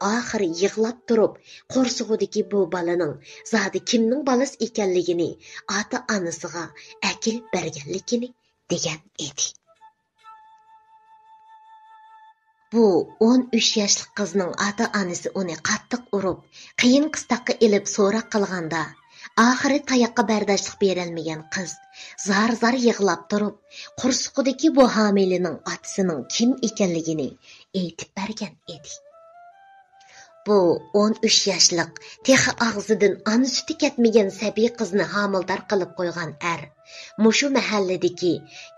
ئاخىرى يىغلاپ تۇرۇپ، قورسىقىدىكى بۇ بالىنىڭ زادى كىمنىڭ بالىسى ئىكەنلىكىنى ئاتا-ئانىسىغا ئەكېلىپ بەرگەنلىكىنى دېگەن ئىدى. بۇ ئون ئۈچ ياشلىق قىزنىڭ ئاتا-ئانىسى ئۇنى قاتتىق ئۇرۇپ، قىيىن-قىستاققا ئېلىپ سوراق قىلغاندا، ئاخىرى تاياققا بەرداشلىق بېرەلمىگەن قىز زار-زار يىغلاپ تۇرۇپ، قورسىقىدىكى بۇ ھامىلىنىڭ ئاتىسىنىڭ كىم ئىكەنلىكىنى ئېيتىپ بەرگەن ئىدى. بۇ ئون ئۈچ ياشلىق، تېخى ئاغزىدىن ئانا سۈتى كەتمىگەن سەبىي قىزنى ھامىلىدار قىلىپ قويغان ئەر مۇشۇ مەھەللىدىكى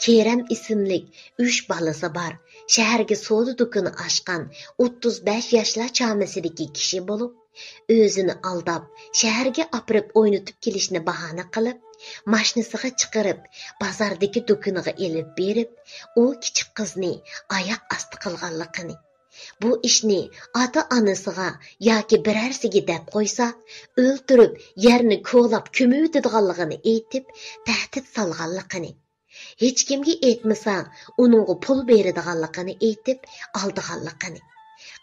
كېرەم ئىسىملىك ئۈچ بالىسى بار، شەھەرگە سودا دۇكىنى ئاچقان ئوتتۇز بەش ياشلار چامىسىدىكى كىشى بولۇپ، ئۆزىنى ئالداپ، شەھەرگە ئاپىرىپ ئوينىتىپ كېلىشنى باھانە قىلىپ، ماشىنىسىغا چىقىرىپ، بازاردىكى دۇكىنىغا ئېلىپ بېرىپ، ئۇ كىچىك قىزنى ئاياق ئاستى قىلغانلىقىنى، بۇ ئىشنى ئاتا-ئانىسىغا ياكى بىرەرسىگە دەپ قويسا، ئۆلتۈرۈپ، يەرنى كولاپ كۆمۈۋېتىدىغانلىقىنى ئېيتىپ، تەھدىت سالغانلىقىنى، ھېچكىمگە ئېيتمىسا، ئۇنىڭغا پۇل بېرىدىغانلىقىنى ئېيتىپ، ئالدىغانلىقىنى،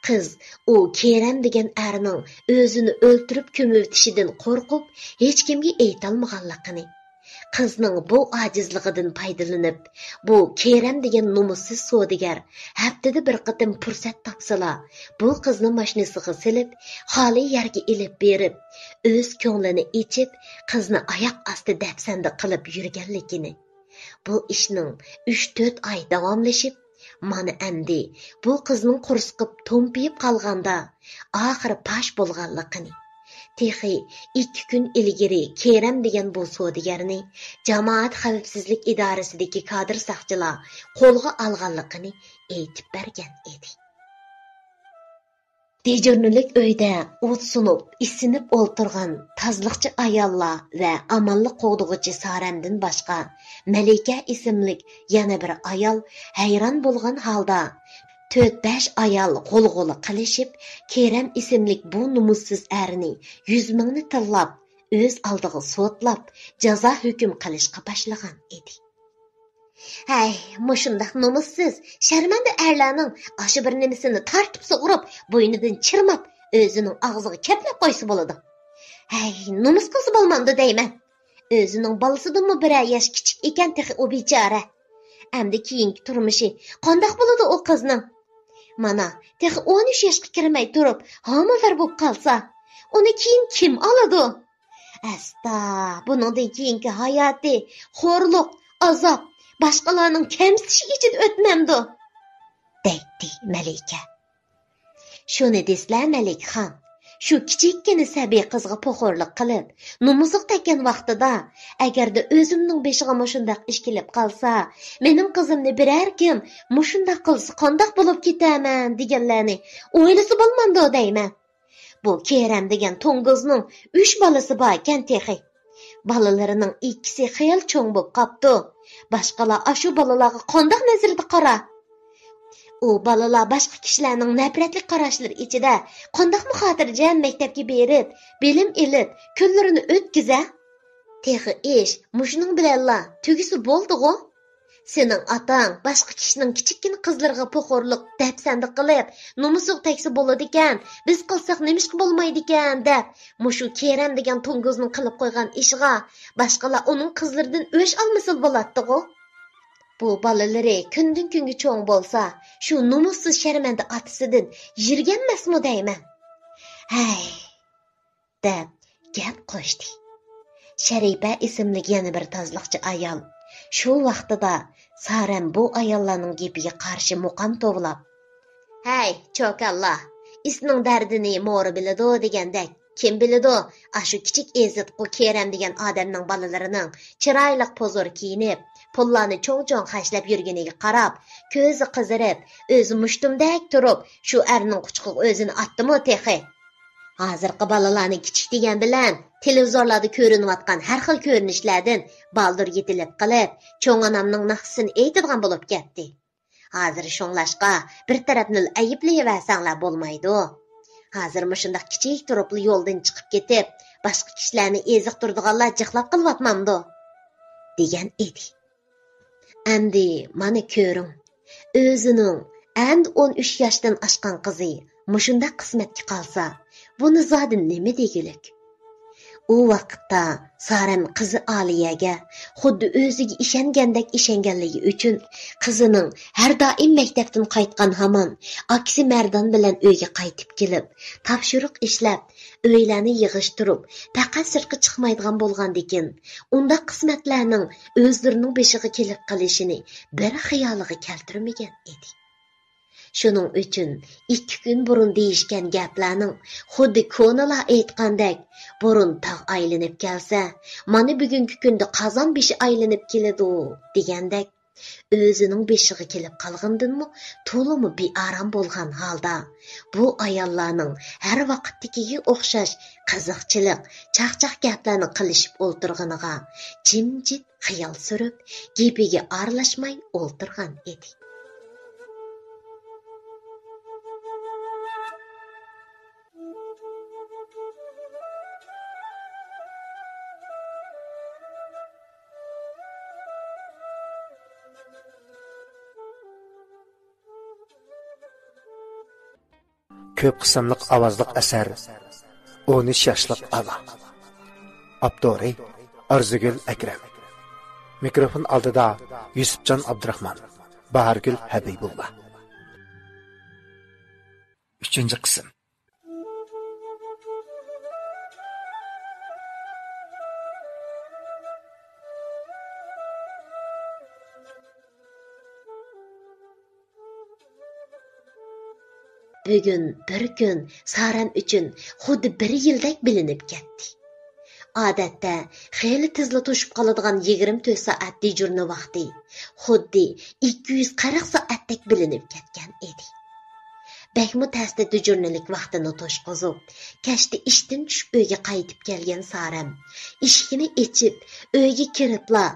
قىز ئۇ كېرەم دېگەن ئەرنىڭ ئۆزىنى ئۆلتۈرۈپ كۆمۈۋېتىشىدىن قورقۇپ، ھېچكىمگە ئېيتالمىغانلىقىنى، قىزنىڭ بۇ ئاجىزلىقىدىن پايدىلىنىپ، بۇ كېرەم دېگەن نومۇسسىز سودىگەر ھەپتىدە بىر قېتىم پۇرسەت تاپسىلا، بۇ قىزنى ماشىنىسىغا سېلىپ، خالىي يەرگە ئېلىپ بېرىپ، ئۆز كۆڭلىنى ئېچىپ، قىزنى ئاياق ئاستى دەپسەندە قىلىپ يۈرگەنلىكىنى، بۇ ئىشنىڭ ئۈچ تۆت ئاي داۋاملىشىپ، مانا ئەمدى بۇ قىزنىڭ قورسىقى تومپىيىپ قالغاندا، ئاخىرى پاش بولغانلىقىنى، تېخى ئىككى كۈن ئىلگىرى كېرەم دېگەن بۇ سودىگەرنى جامائەت خەۋپسىزلىك ئىدارىسىدىكى كادىر ساقچىلار قولغا ئالغانلىقىنى ئېيتىپ بەرگەن ئىدى. دېجۇرنىلىك ئۆيدە ئوت سۇنۇپ، ئىسسىنىپ ئولتۇرغان تازىلىقچى ئاياللار ۋە ئامانلىق قوغدىغۇچى سارەمدىن باشقا، مەلىكە ئىسىملىك يەنە بىر ئايال ھەيران بولغان ھالدا، تۆت-بەش ئايال غۇلغۇلا قىلىشىپ، كېرەم ئىسىملىك بۇ نومۇسسىز ئەرنى يۈز مىڭنى تىللاپ، ئۆز ئالدىغا سوتلاپ، جازا ھۆكۈم قىلىشقا باشلىغان ئىدى. ھەي، مۇشۇنداق نومۇسسىز، شەرمەندە ئەرلەرنىڭ ئاشۇ بىر نېمىسىنى تارتىپ سۇغۇرۇپ، بوينىدىن چىرماپ، ئۆزىنىڭ ئاغزىغا كەپلەپ قويسا بولىدۇ. ھەي، نومۇس قىلسا بولمامدۇ دەيمەن. ئۆزىنىڭ بالىسىدىنمۇ بىرەر ياش كىچىك ئىكەن تېخى ئۇ بىچارە. ئەمدى كېيىنكى تۇرمۇشى قانداق بولىدۇ ئۇ قىزنىڭ؟ مانا، تېخى ئون ئۈچ ياشقا كىرمەي تۇرۇپ ھامىلىدار بولۇپ قالسا، ئۇنى كېيىن كىم ئالىدۇ؟ ئەستا، بۇنىڭدىن كېيىنكى ھاياتى خورلۇق، ئازاب، باشقىلارنىڭ كەمسىتىشى ئىچىدە ئۆتمەمدۇ؟ دەيتتى مەلىكە. شۇنى دېسىلە، مەلىكىخان، شۇ كىچىككىنە سەبىي قىزغا پوخۇرلۇق قىلىپ، نومۇسىغا تەگكەن ۋاقتىدا، ئەگەردە ئۆزۈمنىڭ بېشىغا مۇشۇنداق ئىش كېلىپ قالسا، مېنىڭ قىزىمنى بىرەر كىم مۇشۇنداق قىلسا قانداق بولۇپ كېتەرمەن دېگەنلەرنى ئويلىسا بولمامدۇ دەيمەن. بۇ كېرەم دېگەن توڭگۇزنىڭ ئۈچ بالىسى باركەن تېخى. بالىلىرىنىڭ ئىككىسى خېلى چوڭ بولۇپ قاپتۇ. باشقىلار ئاشۇ بالىلارغا قانداق نەزىردە قارار؟ ئۇ بالىلار باشقا كىشىلەرنىڭ نەپرەتلىك قاراشلىرى ئىچىدە قانداقمۇ خاتىرجەم مەكتەپكە بېرىپ، بىلىم ئېلىپ، كۈنلىرىنى ئۆتكۈزە؟ تېخى ئىش مۇشۇنىڭ بىلەنلا تۈگىسە بولدىغۇ؟ سېنىڭ ئاتاڭ باشقا كىشىنىڭ كىچىككىنە قىزلىرىغا پوخۇرلۇق، دەپسەندە قىلىپ، نومۇسىغا تەگسە بولىدىكەن، بىز قىلساق نېمىشقا بولمايدىكەن دەپ، مۇشۇ كېرەم دېگەن توڭگۇزنىڭ قىلىپ قويغان ئىشىغا باشقىلار ئۇنىڭ قىزلىرىدىن ئۆچ ئالمىسىلا بولاتتىغۇ؟ بۇ بالىلىرى كۈندىن-كۈنگە چوڭ بولسا، شۇ نومۇسسىز شەرمەندە ئاتىسىدىن يىرگەنمەسمۇ دەيمەن. ھەي! دەپ گەپ قوشتى. شەرىپە ئىسىملىك يەنە بىر تازىلىقچى ئايال. شۇ ۋاقتىدا سارەم بۇ ئاياللارنىڭ گېپىگە قارشى مۇقام توۋلاپ، ھەي، چوكانلار، ئىتنىڭ دەردىنى مورا بىلىدۇ دېگەندەك، كىم بىلىدۇ، ئاشۇ كىچىك ئېزىتقۇ كېرەم دېگەن ئادەمنىڭ بالىلىرىنىڭ چىرايلىق پوزۇر كىيىنىپ، پۇللارنى چوڭ-چوڭ خەجلەپ يۈرگىنىگە قاراپ، كۆزى قىزىرىپ، ئۆزى مۇشتۇمدەك تۇرۇپ، شۇ ئەرنىڭ قۇچىقىغا ئۆزىنى ئاتتىمۇ تېخى؟ ھازىرقى بالىلارنى كىچىك دېگەن بىلەن تېلېۋىزورلاردا كۆرۈنۈۋاتقان ھەر خىل كۆرۈنۈشلەردىن بالدۇر يېتىلىپ قېلىپ، چوڭ ئانامنىڭ ناخشىسىنى ئېيتىدىغان بولۇپ كەتتى. ھازىر شۇڭلاشقا بىر تەرەپنىلا ئەيىبلىيەۋەرسەڭلار بولمايدۇ. ھازىر مۇشۇنداق كىچىك تۇرۇپلا يولدىن چىقىپ كېتىپ، باشقا كىشىلەرنى ئېزىقتۇرىدىغانلار جىقلاپ قېلىۋاتمامدۇ؟ دېگەن ئىدى. ئەمدى مانا كۆرۈڭ، ئۆزىنىڭ ئەمدى ئون ئۈچ ياشتىن ئاشقان قىزى مۇشۇنداق قىسمەتكە قالسا، بۇنى زادى نېمە دېگۈلۈك؟ ئۇ ۋاقىتتا سارەم قىزى ئالىيەگە خۇددى ئۆزىگە ئىشەنگەندەك ئىشەنگەنلىكى ئۈچۈن، قىزىنىڭ ھەر دائىم مەكتەپتىن قايتقان ھامان ئاكىسى مەردان بىلەن ئۆيگە قايتىپ كېلىپ، تاپشۇرۇق ئىشلەپ، ئۆيلەرنى يىغىشتۇرۇپ، پەقەت سىرتقا چىقمايدىغان بولغاندىكىن، ئۇنداق قىسمەتلەرنىڭ ئۆزلىرىنىڭ بېشىغا كېلىپ قېلىشىنى بىر خىيالىغا كەلتۈرمىگەن ئىدى. شۇنىڭ ئۈچۈن ئىككى كۈن بۇرۇن دېيىشكەن گەپلەرنىڭ خۇددى كونىلار ئېيتقاندەك، بۇرۇن تاغ ئايلىنىپ كەلسە، مانا بۈگۈنكى كۈندە قازان بېشى ئايلىنىپ كېلىدۇ، دېگەندەك، ئۆزىنىڭ بېشىغا كېلىپ قالغىنىدىنمۇ تولىمۇ بىئارام بولغان ھالدا، بۇ ئاياللارنىڭ ھەر ۋاقىتتىكىگە ئوخشاش قىزىقچىلىق، چاقچاق گەپلەرنى قىلىشىپ ئولتۇرغىنىغا جىمجىت خىيال سۈرۈپ، گېپىگە ئارىلاشماي ئولتۇرغان ئىدى. كۆپ قىسىملىق ئاۋازلىق ئەسەر، ئون ئۈچ ياشلىق ئانا. ئاپتورى ئارزۇگۈل ئەكرەم. مىكروفون ئالدىدا يۈسۈپجان ئابدۇراخمان، باھارگۈل ھەبىبۇللا. ئۈچىنچى قىسىم. بۈگۈن بىر كۈن سارەم ئۈچۈن خۇددى بىر يىلدەك بىلىنىپ كەتتى. ئادەتتە خېلى تېزلا توشۇپ قالىدىغان يىگىرمە تۆت سائەت دېجۇرنى ۋاقتى خۇددى ئىككى يۈز قىرىق سائەتتەك بىلىنىپ كەتكەن ئىدى. بەكمۇ تەستە دېجۇرنىلىك ۋاقتىنى توشقۇزۇپ، كەچتە ئىشتىن چۈشۈپ ئۆيگە قايتىپ كەلگەن سارەم ئىشىكىنى ئېچىپ، ئۆيگە كىرىپلا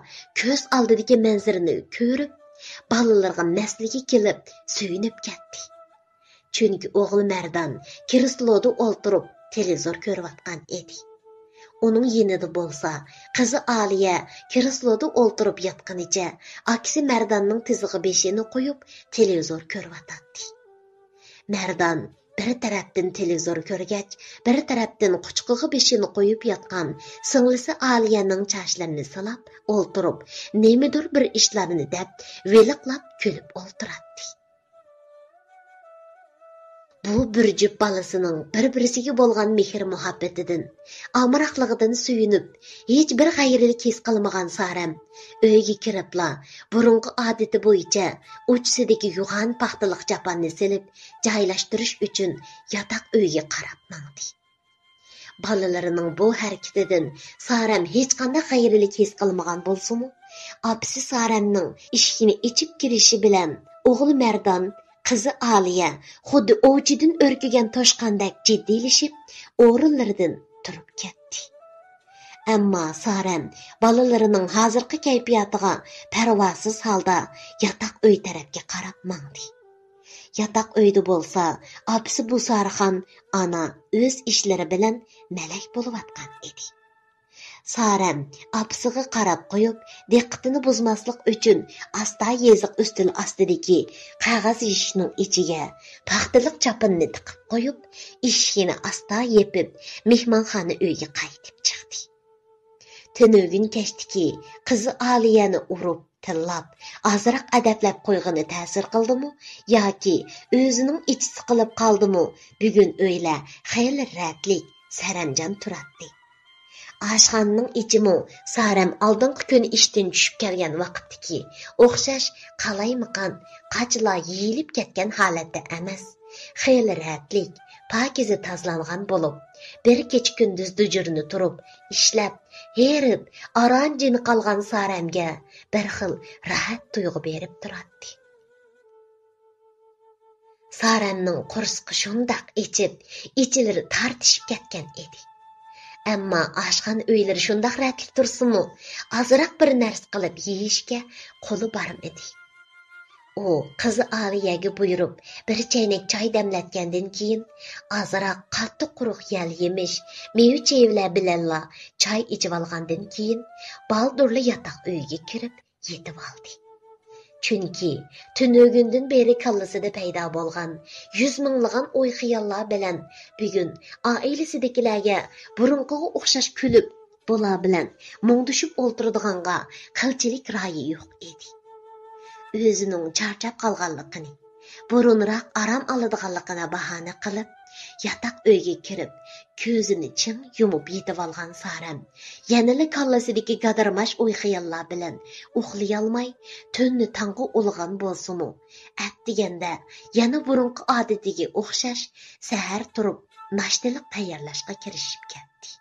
كۆز ئالدىدىكى مەنزىرىنى كۆرۈپ، بالىلىرىغا مەستلىكى كېلىپ سۆيۈنۈپ كەتتى. چۈنكى ئوغلى مەردان كرېسلودا ئولتۇرۇپ تېلېۋىزور كۆرۈۋاتقان ئىدى. ئۇنىڭ يېنىدا بولسا قىزى ئالىيە كرېسلودا ئولتۇرۇپ ياتقىنىچە ئاكىسى مەرداننىڭ تىزىغا بېشىنى قويۇپ تېلېۋىزور كۆرۈۋاتاتتى. مەردان بىر تەرەپتىن تېلېۋىزور كۆرگەچ، بىر تەرەپتىن قۇچىقىغا بېشىنى قويۇپ ياتقان سىڭلىسى ئالىيەنىڭ چاچلىرىنى سىلاپ ئولتۇرۇپ، نېمىدۇر بىر ئىشلارنى دەپ، ۋىلىقلاپ كۈلۈپ ئولتۇراتتى. بۇ بىر جۈپ بالىسىنىڭ بىر-بىرسىگە بولغان مېھىر-مۇھەببىتىدىن، ئامراقلىقىدىن سۆيۈنۈپ، ھېچبىر غەيرىيلىك ھېس قىلمىغان سارەم ئۆيگە كىرىپلا، بۇرۇنقى ئادىتى بويىچە ئۇچىسىدىكى يوغان پاختىلىق چاپاننى سېلىپ، جايلاشتۇرۇش ئۈچۈن ياتاق ئۆيگە قاراپ ماڭدى. بالىلىرىنىڭ بۇ ھەرىكىتىدىن سارەم ھېچقانداق غەيرىيلىك ھېس قىلمىغان بولسىمۇ، ئاپىسى سارەمنىڭ ئىشىكنى ئېچىپ كىرىشى بىلەن، ئوغلى مەردان، قىزى ئالىيە خۇددى ئوۋچىدىن ئۈركۈگەن توشقاندەك جىددىيلىشىپ، ئورۇنلىرىدىن تۇرۇپ كەتتى. ئەمما سارەم بالىلىرىنىڭ ھازىرقى كەيپىياتىغا پەرۋاسىز ھالدا ياتاق ئۆي تەرەپكە قاراپ ماڭدى. ياتاق ئۆيدە بولسا، ئاپىسى بۇسارىخان ئانا ئۆز ئىشلىرى بىلەن مەلەك بولۇۋاتقان ئىدى. سارەم ئاپىسىغا قاراپ قويۇپ، دىققىتىنى بۇزماسلىق ئۈچۈن ئاستا يېزىق ئۈستىلى ئاستىدىكى قەغەز يېشىكنىڭ ئىچىگە پاختىلىق چاپىنىنى تىقىپ قويۇپ، ئىشىكىنى ئاستا يېپىپ، مېھمانخانا ئۆيگە قايتىپ چىقتى. تۈنۈگۈن كەچتىكى قىزى ئالىيەنى ئۇرۇپ، تىللاپ، ئازراق ئەدەپلەپ قويغىنى تەسىر قىلدىمۇ ياكى ئۆزىنىڭ ئىچى سىقىلىپ قالدىمۇ، بۈگۈن ئۆيلەر خېلى رەتلىك، سەرەمجان تۇراتتى. ئاشخانىنىڭ ئىچىمۇ سارەم ئالدىنقى كۈنى ئىشتىن چۈشۈپ كەلگەن ۋاقىتتىكى ئوخشاش قالايمىقان، قاچىلار يېيىلىپ كەتكەن ھالەتتە ئەمەس. خېلى رەتلىك، پاكىزە تازىلانغان بولۇپ، بىر كېچە-كۈندۈز دۇجۇرۇنى تۇرۇپ، ئىشلەپ، ھېرىپ، ئاران جېنى قالغان سارەمگە بىر خىل راھەت تۇيغۇ بېرىپ تۇراتتى. سارەمنىڭ قورسىقى شۇنداق ئېچىپ، ئىچلىرى تارتىشىپ كەتكەن ئىدى. ئەمما ئاشخانا ئۆيلىرى شۇنداق رەتلىك تۇرسىمۇ، ئازراق بىر نەرسە قىلىپ يېيىشكە قولى بارمىدى. ئۇ قىزى ئالىيەگە بۇيرۇپ، بىر چەينەك چاي دەملەتكەندىن كېيىن، ئازراق قاتتىق قۇرۇق يەل-يېمىش، مېۋە-چېۋىلەر بىلەنلا چاي ئىچىۋالغاندىن كېيىن، بالدۇرلا ياتاق ئۆيگە كىرىپ يېتىۋالدى. چۈنكى تۈنۈگۈندىن بېرى كاللىسىدا پەيدا بولغان يۈز مىڭلىغان ئوي-خىياللار بىلەن بۈگۈن ئائىلىسىدىكىلەرگە بۇرۇنقىغا ئوخشاش كۈلۈپ، بۇلار بىلەن مۇڭدىشىپ ئولتۇرىدىغانغا قىلچىلىك رايى يوق ئىدى. ئۆزىنىڭ چارچاپ قالغانلىقىنى، بۇرۇنراق ئارام ئالىدىغانلىقىنى باھانە قىلىپ، ياتاق ئۆيگە كىرىپ، كۆزىنى چىڭ يۇمۇپ يېتىۋالغان سارەم يەنىلا كاللىسىدىكى گادىرماش ئوي-خىياللار بىلەن ئۇخلىيالماي، تۈننى تاڭغا ئۇلىغان بولسىمۇ، ئەتىگەندە يەنە بۇرۇنقى ئادىتىگە ئوخشاش سەھەر تۇرۇپ، ناشتىلىق تەييارلاشقا كىرىشىپ كەتتى.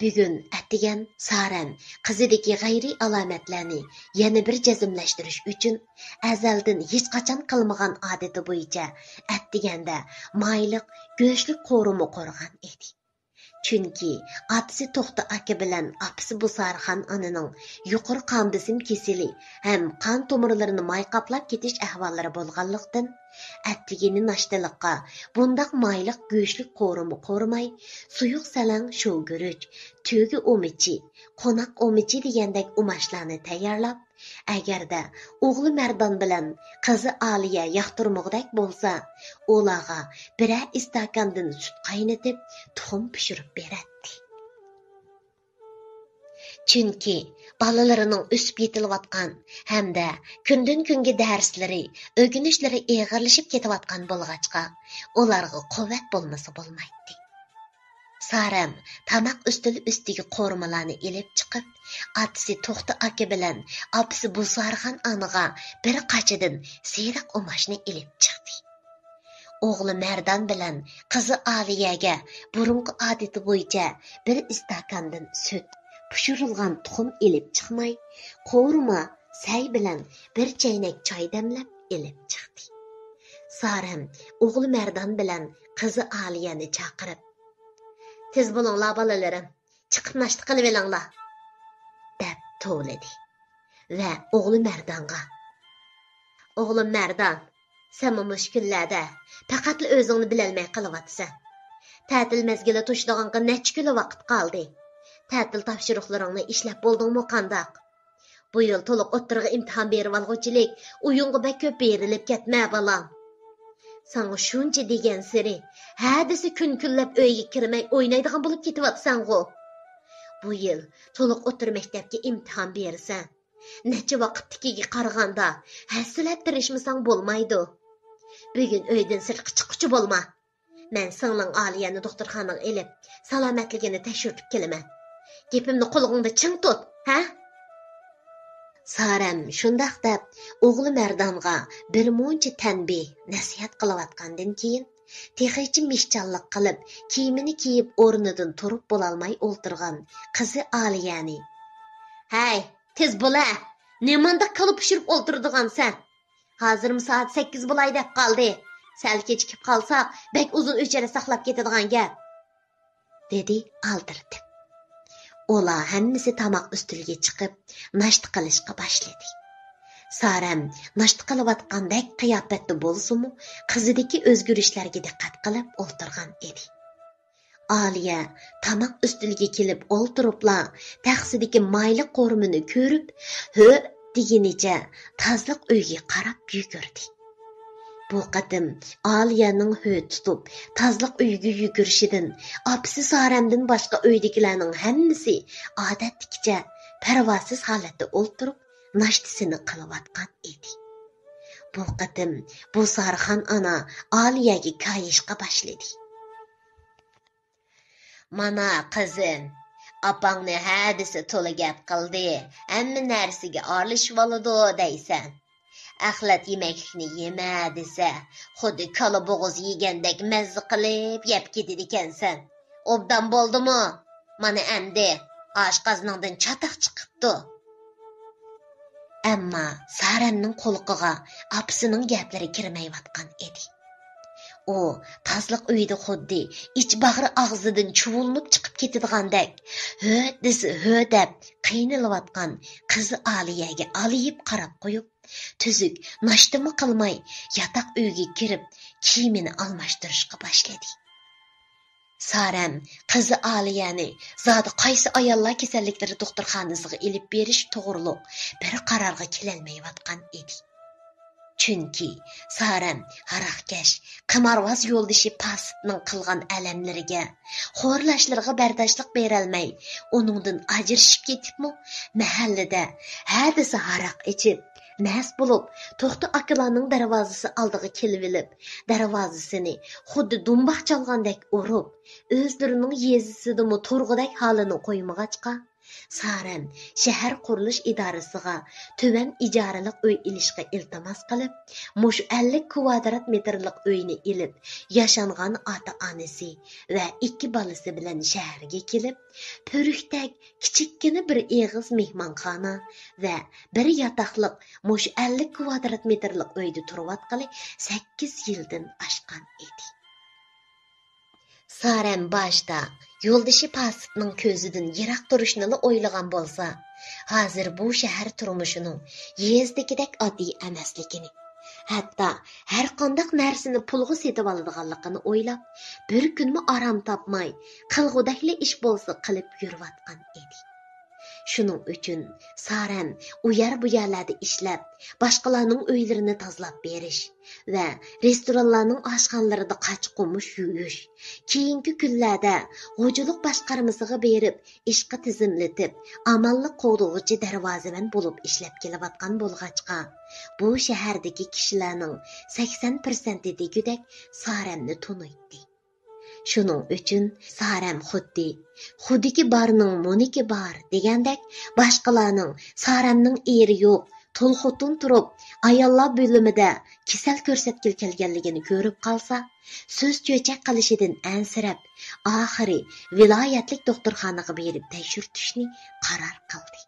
بۈگۈن ئەتىگەن سارەم قىزىدىكى غەيرىي ئالامەتلەرنى يەنە بىر جەزملەشتۈرۈش ئۈچۈن، ئەزەلدىن ھېچقاچان قىلمىغان ئادىتى بويىچە ئەتىگەندە مايلىق، گۆشلۈك قورۇما قورغان ئىدى. چۈنكى ئاتىسى توختى ئاكا بىلەن ئاپىسى بۇسارىخان ئانىنىڭ يۇقىرى قان بېسىم كېسىلى ھەم قان تومۇرلىرىنى ماي قاپلاپ كېتىش ئەھۋاللىرى بولغانلىقتىن، ئەتىگىنى ناشتىلىققا بۇنداق مايلىق گۆشلۈك قورۇما قورۇماي، سۇيۇق سەلەڭ شوۋگۈرۈچ، تۆگە ئۇمىچى، قوناق ئۇمىچى دېگەندەك ئۇماچلارنى تەييارلاپ، ئەگەردە ئوغلى مەردان بىلەن قىزى ئالىيە ياقتۇرمىغۇدەك بولسا، ئۇلارغا بىرەر ئىستاكاندىن سۈت قاينىتىپ، تۇخۇم پىشۇرۇپ بېرەتتى. چۈنكى بالىلىرىنىڭ ئۆسۈپ يېتىلىۋاتقان ھەمدە كۈندىن-كۈنگە دەرسلىرى، ئۆگىنىشلىرى ئېغىرلىشىپ كېتىۋاتقان بولغاچقا، ئۇلارغا قۇۋۋەت بولمىسا بولمايتتى. سارەم تاماق ئۈستىلى ئۈستىگە قورۇمىلارنى ئېلىپ چىقىپ، ئاتىسى توختى ئاكا بىلەن ئاپىسى بۇسارىخان ئانىغا بىر قاچىدىن سېرىق ئۇماچنى ئېلىپ چىقتى. ئوغلى مەردان بىلەن قىزى ئالىيەگە بۇرۇنقى ئادىتى بويىچە بىر ئىستاكاندىن سۈت، پىشۇرۇلغان تۇخۇم ئېلىپ چىقماي، قورۇما، سەي بىلەن بىر چەينەك چاي دەملەپ ئېلىپ چىقتى. سارەم ئوغلى مەردان بىلەن قىزى ئالىيەنى چاقىرىپ، «تېز بولۇڭلار، بالىلىرىم، چىقىپ ناشتا قىلىۋېلىڭلار» دەپ توۋلىدى ۋە ئوغلى مەردانغا، «ئوغلۇم مەردان، سەنمۇ مۇشۇ كۈنلەردە پەقەتلا ئۆزۈڭنى بىلەلمەي قېلىۋاتىسەن. تەتىل مەزگىلى توشىدىغانغا نەچچە كۈنلا ۋاقىت قالدى. تەتىل تاپشۇرۇقلىرىڭنى ئىشلەپ بولدۇڭمۇ قانداق؟ بۇ يىل تولۇق ئوتتۇرىغا ئىمتىھان بېرىۋالغۇچىلىك ئويۇنغا بەك كۆپ بېرىلىپ كەتمە، بالام. ساڭا شۇنچە دېگەنسېرى، ھە دېسە كۈن كۈنلەپ ئۆيگە كىرمەي ئوينايدىغان بولۇپ كېتىۋاتىسەنغۇ. بۇ يىل تولۇق ئوتتۇرا مەكتەپكە ئىمتىھان بېرىسەن. نەچچە ۋاقىتتىكىگە قارىغاندا، ھەسسىلەپ تىرىشمىساڭ بولمايدۇ. بۈگۈن ئۆيدىن سىرتقا چىققۇچە بولما. مەن سىڭلىڭ ئالىيەنى دوختۇرخانىغا ئېلىپ، سالامەتلىكىنى تەكشۈرتۈپ كېلىمەن. گېپىمنى قۇلىقىڭدا چىڭ تۇت، ھە؟ سارەم شۇنداق دەپ، ئوغلى مەردانغا بىرمۇنچە تەنبىھ، نەسىھەت قىلىۋاتقاندىن كېيىن، تېخىچە مىشچاللىق قىلىپ، كىيىمىنى كىيىپ ئورنىدىن تۇرۇپ بولالماي ئولتۇرغان قىزى ئالىيەنى، ھەي، تېز بول ھە! نېمانداق كالا پىشۇرۇپ ئولتۇرىدىغانسەن؟ ھازىرمۇ سائەت سەككىز بولاي دەپ قالدى. سەل كېچىكىپ قالساق، بەك ئۇزۇن ئۆچىرە ساقلاپ كېتىدىغان گەپ. دېدى ئالدىرىتىپ. ئۇلار ھەممىسى تاماق ئۈستىلىگە چىقىپ، ناشتا قىلىشقا باشلىدى. سارەم ناشتا قىلىۋاتقاندەك قىياپەتتە بولسىمۇ، قىزىدىكى ئۆزگىرىشلەرگە دىققەت قىلىپ ئولتۇرغان ئىدى. ئالىيە تاماق ئۈستىلىگە كېلىپ ئولتۇرۇپلا، تەخسىدىكى مايلىق قورۇمىنى كۆرۈپ، ھۆ دېگىنىچە تازىلىق ئۆيگە قاراپ يۈگۈردى. بۇ قېتىم ئالىيەنىڭ ھۆ تۇتۇپ تازىلىق ئۆيگە يۈگۈرۈشىدىن ئاپىسى سارەمدىن باشقا ئۆيدىكىلەرنىڭ ھەممىسى ئادەتتىكىچە پەرۋاسىز ھالەتتە ئولتۇرۇپ ناشتىسىنى قىلىۋاتقان ئىدى. بۇ قېتىم بۇ سارخان ئانا ئالىيەگە كايىشقا باشلىدى. مانا قىزىم، ئاپاڭنى ھە دېسە تولا گەپ قىلدى، ھەممە نەرسىگە ئارىلىشىۋالىدۇ دەيسەن. ئەخلەت يېمەكلىكنى يېمە دېسە، خۇددى كالا بوغۇز يېگەندەك مەززە قىلىپ يەپ كېتىدىكەنسەن. ئوبدان بولدىمۇ؟ مانا ئەمدى ئاشقازىنىڭدىن چاتاق چىقىپتۇ. ئەمما سارەمنىڭ قۇلىقىغا ئاپىسىنىڭ گەپلىرى كىرمەيۋاتقان ئىدى. ئۇ تازىلىق ئۆيىدە خۇددى ئىچ باغرى ئاغزىدىن چۇۋۇلىنىپ چىقىپ كېتىدىغاندەك، ھۆ دېسە ھۆ دەپ قىينىلىۋاتقان قىزى ئالىيەگە ئالىيىپ قاراپ قويۇپ، تۈزۈك ناشتىمۇ قىلماي، ياتاق ئۆيگە كىرىپ، كىيىمىنى ئالماشتۇرۇشقا باشلىدى. سارەم قىزى ئالىيەنى زادى قايسى ئاياللار كېسەللىكلىرى دوختۇرخانىسىغا ئېلىپ بېرىش توغرۇلۇق بىر قارارغا كېلەلمەيۋاتقان ئىدى. چۈنكى سارەم ھاراقكەش، قىمارۋاز يولدىشى پاسىتنىڭ قىلغان ئەلەملىرىگە، خورلاشلىرىغا بەرداشلىق بېرەلمەي، ئۇنىڭدىن ئاجرىشىپ كېتىپمۇ، مەھەللىدە ھە دېسە ھاراق ئىچىپ، مەست بولۇپ، توختى ئاكىلارنىڭ دەرۋازىسى ئالدىغا كېلىۋېلىپ، دەرۋازىسىنى خۇددى دۇمباق چالغاندەك ئۇرۇپ، ئۆزلىرىنىڭ يېزىسىدىمۇ تۇرغۇدەك ھالىنى قويمىغاچقا، سارەم شەھەر قۇرۇلۇش ئىدارىسىغا تۆۋەن ئىجارىلىق ئۆي ئېلىشقا ئىلتىماس قىلىپ، مۇشۇ ئەللىك كۋادرات مېتىرلىق ئۆينى ئېلىپ، ياشانغان ئاتا-ئانىسى ۋە ئىككى بالىسى بىلەن شەھەرگە كېلىپ، پۈرۈكتەك كىچىككىنە بىر ئېغىز مېھمانخانا ۋە بىر ياتاقلىق مۇشۇ ئەللىك كۋادرات مېتىرلىق ئۆيدە تۇرۇۋاتقىلى سەككىز يىلدىن ئاشقان ئىدى. سارەم باشتا يولدىشى پاسىتنىڭ كۆزىدىن يىراق تۇرۇشنىلا ئويلىغان بولسا، ھازىر بۇ شەھەر تۇرمۇشىنىڭ يېزىدىكىدەك ئاددىي ئەمەسلىكىنى، ھەتتا ھەرقانداق نەرسىنى پۇلغا سېتىۋالىدىغانلىقىنى ئويلاپ، بىر كۈنمۇ ئارام تاپماي، قىلغۇدەكلا ئىش بولسا قىلىپ يۈرۈۋاتقان ئىدى. شۇنىڭ ئۈچۈن سارەم ئۇ يەر بۇ يەرلەردە ئىشلەپ، باشقىلارنىڭ ئۆيلىرىنى تازىلاپ بېرىش ۋە رېستورانلارنىڭ ئاشخانىلىرىدا قاچا-قومۇش يۇيۇش، كېيىنكى كۈنلەردە غوجىلىق باشقارمىسىغا بېرىپ ئىشقا تىزىملىتىپ، ئامانلىق قوغدىغۇچى دەرۋازىمەن بولۇپ ئىشلەپ كېلىۋاتقان بولغاچقا، بۇ شەھەردىكى كىشىلەرنىڭ سەكسەن پىرسەنتى دېگۈدەك سارەمنى تونۇيتتى. شۇنىڭ ئۈچۈن سارەم خۇددى «خۇدىكى بارنىڭ مۇنىكى بار» دېگەندەك، باشقىلارنىڭ سارەمنىڭ ئېرى يوق، تۇل خوتۇن تۇرۇپ، ئاياللار بۆلۈمىدە كېسەل كۆرسەتكىلى كەلگەنلىكىنى كۆرۈپ قالسا، سۆز چۆچەك قىلىشىدىن ئەنسىرەپ، ئاخىرى ۋىلايەتلىك دوختۇرخانىغا بېرىپ تەكشۈرتۈشنى قارار قىلدى.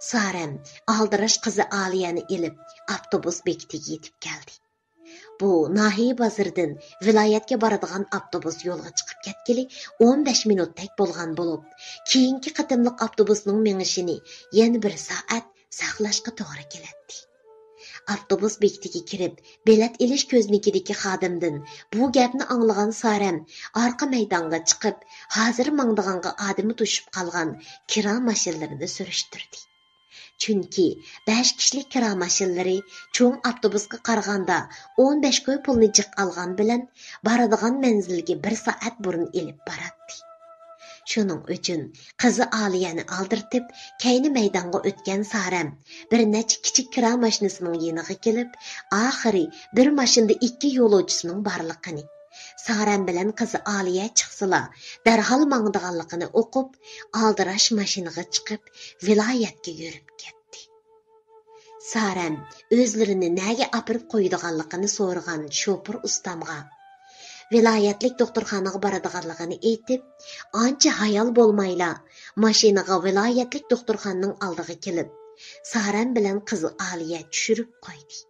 سارەم ئالدىراش قىزى ئالىيەنى ئېلىپ، ئاپتوبۇس بېكىتىگە يېتىپ كەلدى. بۇ ناھىيە بازىرىدىن ۋىلايەتكە بارىدىغان ئاپتوبۇس يولغا چىقىپ كەتكىلى ئون بەش مىنۇتتەك بولغان بولۇپ، كېيىنكى قېتىملىق ئاپتوبۇسنىڭ مېڭىشىنى يەنە بىر سائەت ساقلاشقا توغرا كېلەتتى. ئاپتوبۇس بېكىتىگە كىرىپ، بېلەت ئېلىش كۆزنىكىدىكى خادىمدىن بۇ گەپنى ئاڭلىغان سارەم ئارقا مەيدانغا چىقىپ، ھازىر ماڭىدىغانغا ئادىمى توشۇپ قالغان كىرا ماشىنىلىرىنى سۈرۈشتۈردى. چۈنكى بەش كىشىلىك كىرا ماشىنىلىرى چوڭ ئاپتوبۇسقا قارىغاندا ئون بەش كوي پۇلنى جىق ئالغان بىلەن بارىدىغان مەنزىلگە بىر سائەت بۇرۇن ئېلىپ باراتتى. شۇنىڭ ئۈچۈن قىزى ئالىيەنى ئالدىرىتىپ، كەينى مەيدانغا ئۆتكەن سارەم بىر نەچچە كىچىك كىرا ماشىنىسىنىڭ يېنىغا كېلىپ، ئاخىرى بىر ماشىنىدا ئىككى يولۇچىسىنىڭ بارلىقىنى، سارەم بىلەن قىزى ئالىيە چىقسىلا، دەرھال ماڭىدىغانلىقىنى ئۇقۇپ، ئالدىراش ماشىنىغا چىقىپ، ۋىلايەتكە يۈرۈپ كەتتى. سارەم ئۆزلىرىنى نەگە ئاپىرىپ قويىدىغانلىقىنى سورىغان شوپۇر ئۇستامغا، ۋىلايەتلىك دوختۇرخانىغا بارىدىغانلىقىنى ئېيتىپ، ئانچە ھايال بولمايلا، ماشىنىغا ۋىلايەتلىك دوختۇرخانىنىڭ ئالدىغا كېلىپ، سارەم بىلەن قىزى ئالىيە چۈشۈرۈپ قويدى.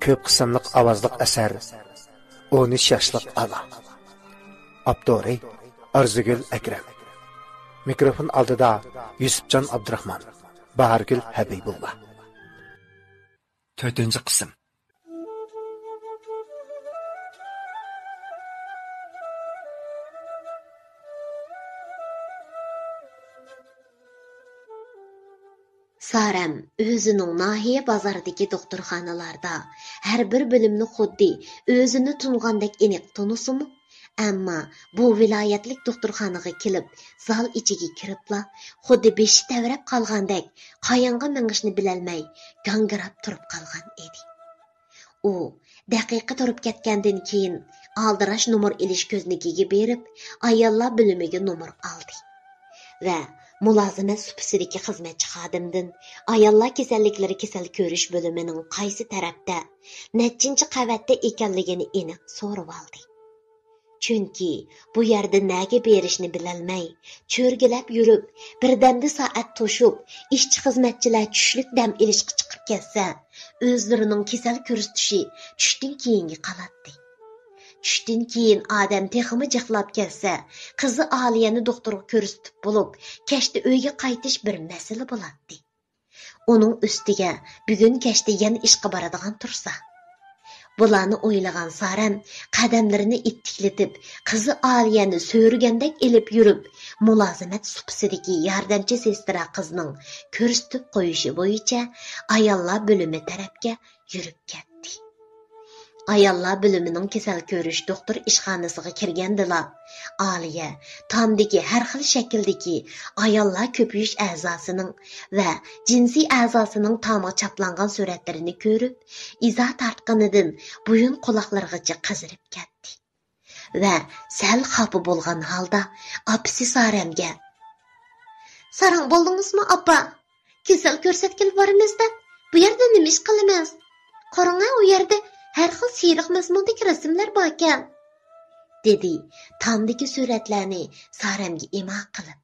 كۆپ قىسىملىق ئاۋازلىق ئەسەر، ئون ئۈچ ياشلىق ئانا. ئاپتورى ئارزۇگۈل ئەكرەم. مىكروفون ئالدىدا يۈسۈپجان ئابدۇراخمان، باھارگۈل ھەبىبۇللا. تۆتىنچى قىسىم. سارەم ئۆزىنىڭ ناھىيە بازاردىكى دوختۇرخانىلاردا ھەر بىر بۆلۈمنى خۇددى ئۆزىنى تونۇغاندەك ئېنىق تونۇسىمۇ، ئەمما بۇ ۋىلايەتلىك دوختۇرخانىغا كېلىپ، زال ئىچىگە كىرىپلا، خۇددى بېشى تەۋرەپ قالغاندەك، قايانغا مېڭىشنى بىلەلمەي، گاڭگىراپ تۇرۇپ قالغان ئىدى. ئۇ دەقىقە تۇرۇپ كەتكەندىن كېيىن، ئالدىراش نومۇر ئېلىش كۆزنىكىگە بېرىپ، ئاياللار بۆلۈمىگە نومۇر ئالدى ۋە مۇلازىمەت سۇپىسىدىكى خىزمەتچى خادىمدىن ئاياللار كېسەللىكلىرى كېسەل كۆرۈش بۆلۈمىنىڭ قايسى تەرەپتە، نەچچىنچى قەۋەتتە ئىكەنلىكىنى ئېنىق سورىۋالدى. چۈنكى بۇ يەردە نەگە بېرىشنى بىلەلمەي، چۆرگىلەپ يۈرۈپ، بىردەمدە سائەت توشۇپ، ئىشچى-خىزمەتچىلەر چۈشلۈك دەم ئېلىشقا چىقىپ كەتسە، ئۆزلىرىنىڭ كېسەل كۆرسىتىشى چۈشتىن كېيىنگە قالاتتى. چۈشتىن كېيىن ئادەم تېخىمۇ جىقلاپ كەتسە، قىزى ئالىيەنى دوختۇرغا كۆرسىتىپ بولۇپ، كەچتە ئۆيگە قايتىش بىر مەسىلە بولاتتى. ئۇنىڭ ئۈستىگە بۈگۈن كەچتە يەنە ئىشقا بارىدىغان تۇرسا. بۇلارنى ئويلىغان سارەم قەدەملىرىنى ئىتتىكلىتىپ، قىزى ئالىيەنى سۆرىگەندەك ئېلىپ يۈرۈپ، مۇلازىمەت سۇپىسىدىكى ياردەمچى سېسترا قىزنىڭ كۆرسىتىپ قويۇشى بويىچە ئاياللار بۆلۈمى تەرەپكە يۈرۈپ كەتتى. ئاياللار بۆلۈمىنىڭ كېسەل كۆرۈش دوختۇر ئىشخانىسىغا كىرگەندىلا، ئالىيە تامدىكى ھەر خىل شەكىلدىكى ئاياللار كۆپىيىش ئەزاسىنىڭ ۋە جىنسىي ئەزاسىنىڭ تامغا چاپلانغان سۈرەتلىرىنى كۆرۈپ، ئىزا تارتقىنىدىن بويۇن قۇلاقلىرىغىچە قىزىرىپ كەتتى ۋە سەل خاپا بولغان ھالدا ئاپىسى سارەمگە، «ساراڭ بولدىڭىزمۇ، ئاپا؟ كېسەل كۆرسەتكىلى بارىمىز-دە، بۇ يەردە نېمە ئىش قىلىمىز؟ قاراڭە، ئۇ يەردە ھەر خىل سېرىق مەزمۇندىكى رەسىملەر باركەن.» دېدى تامدىكى سۈرەتلەرنى سارەمگە ئىما قىلىپ.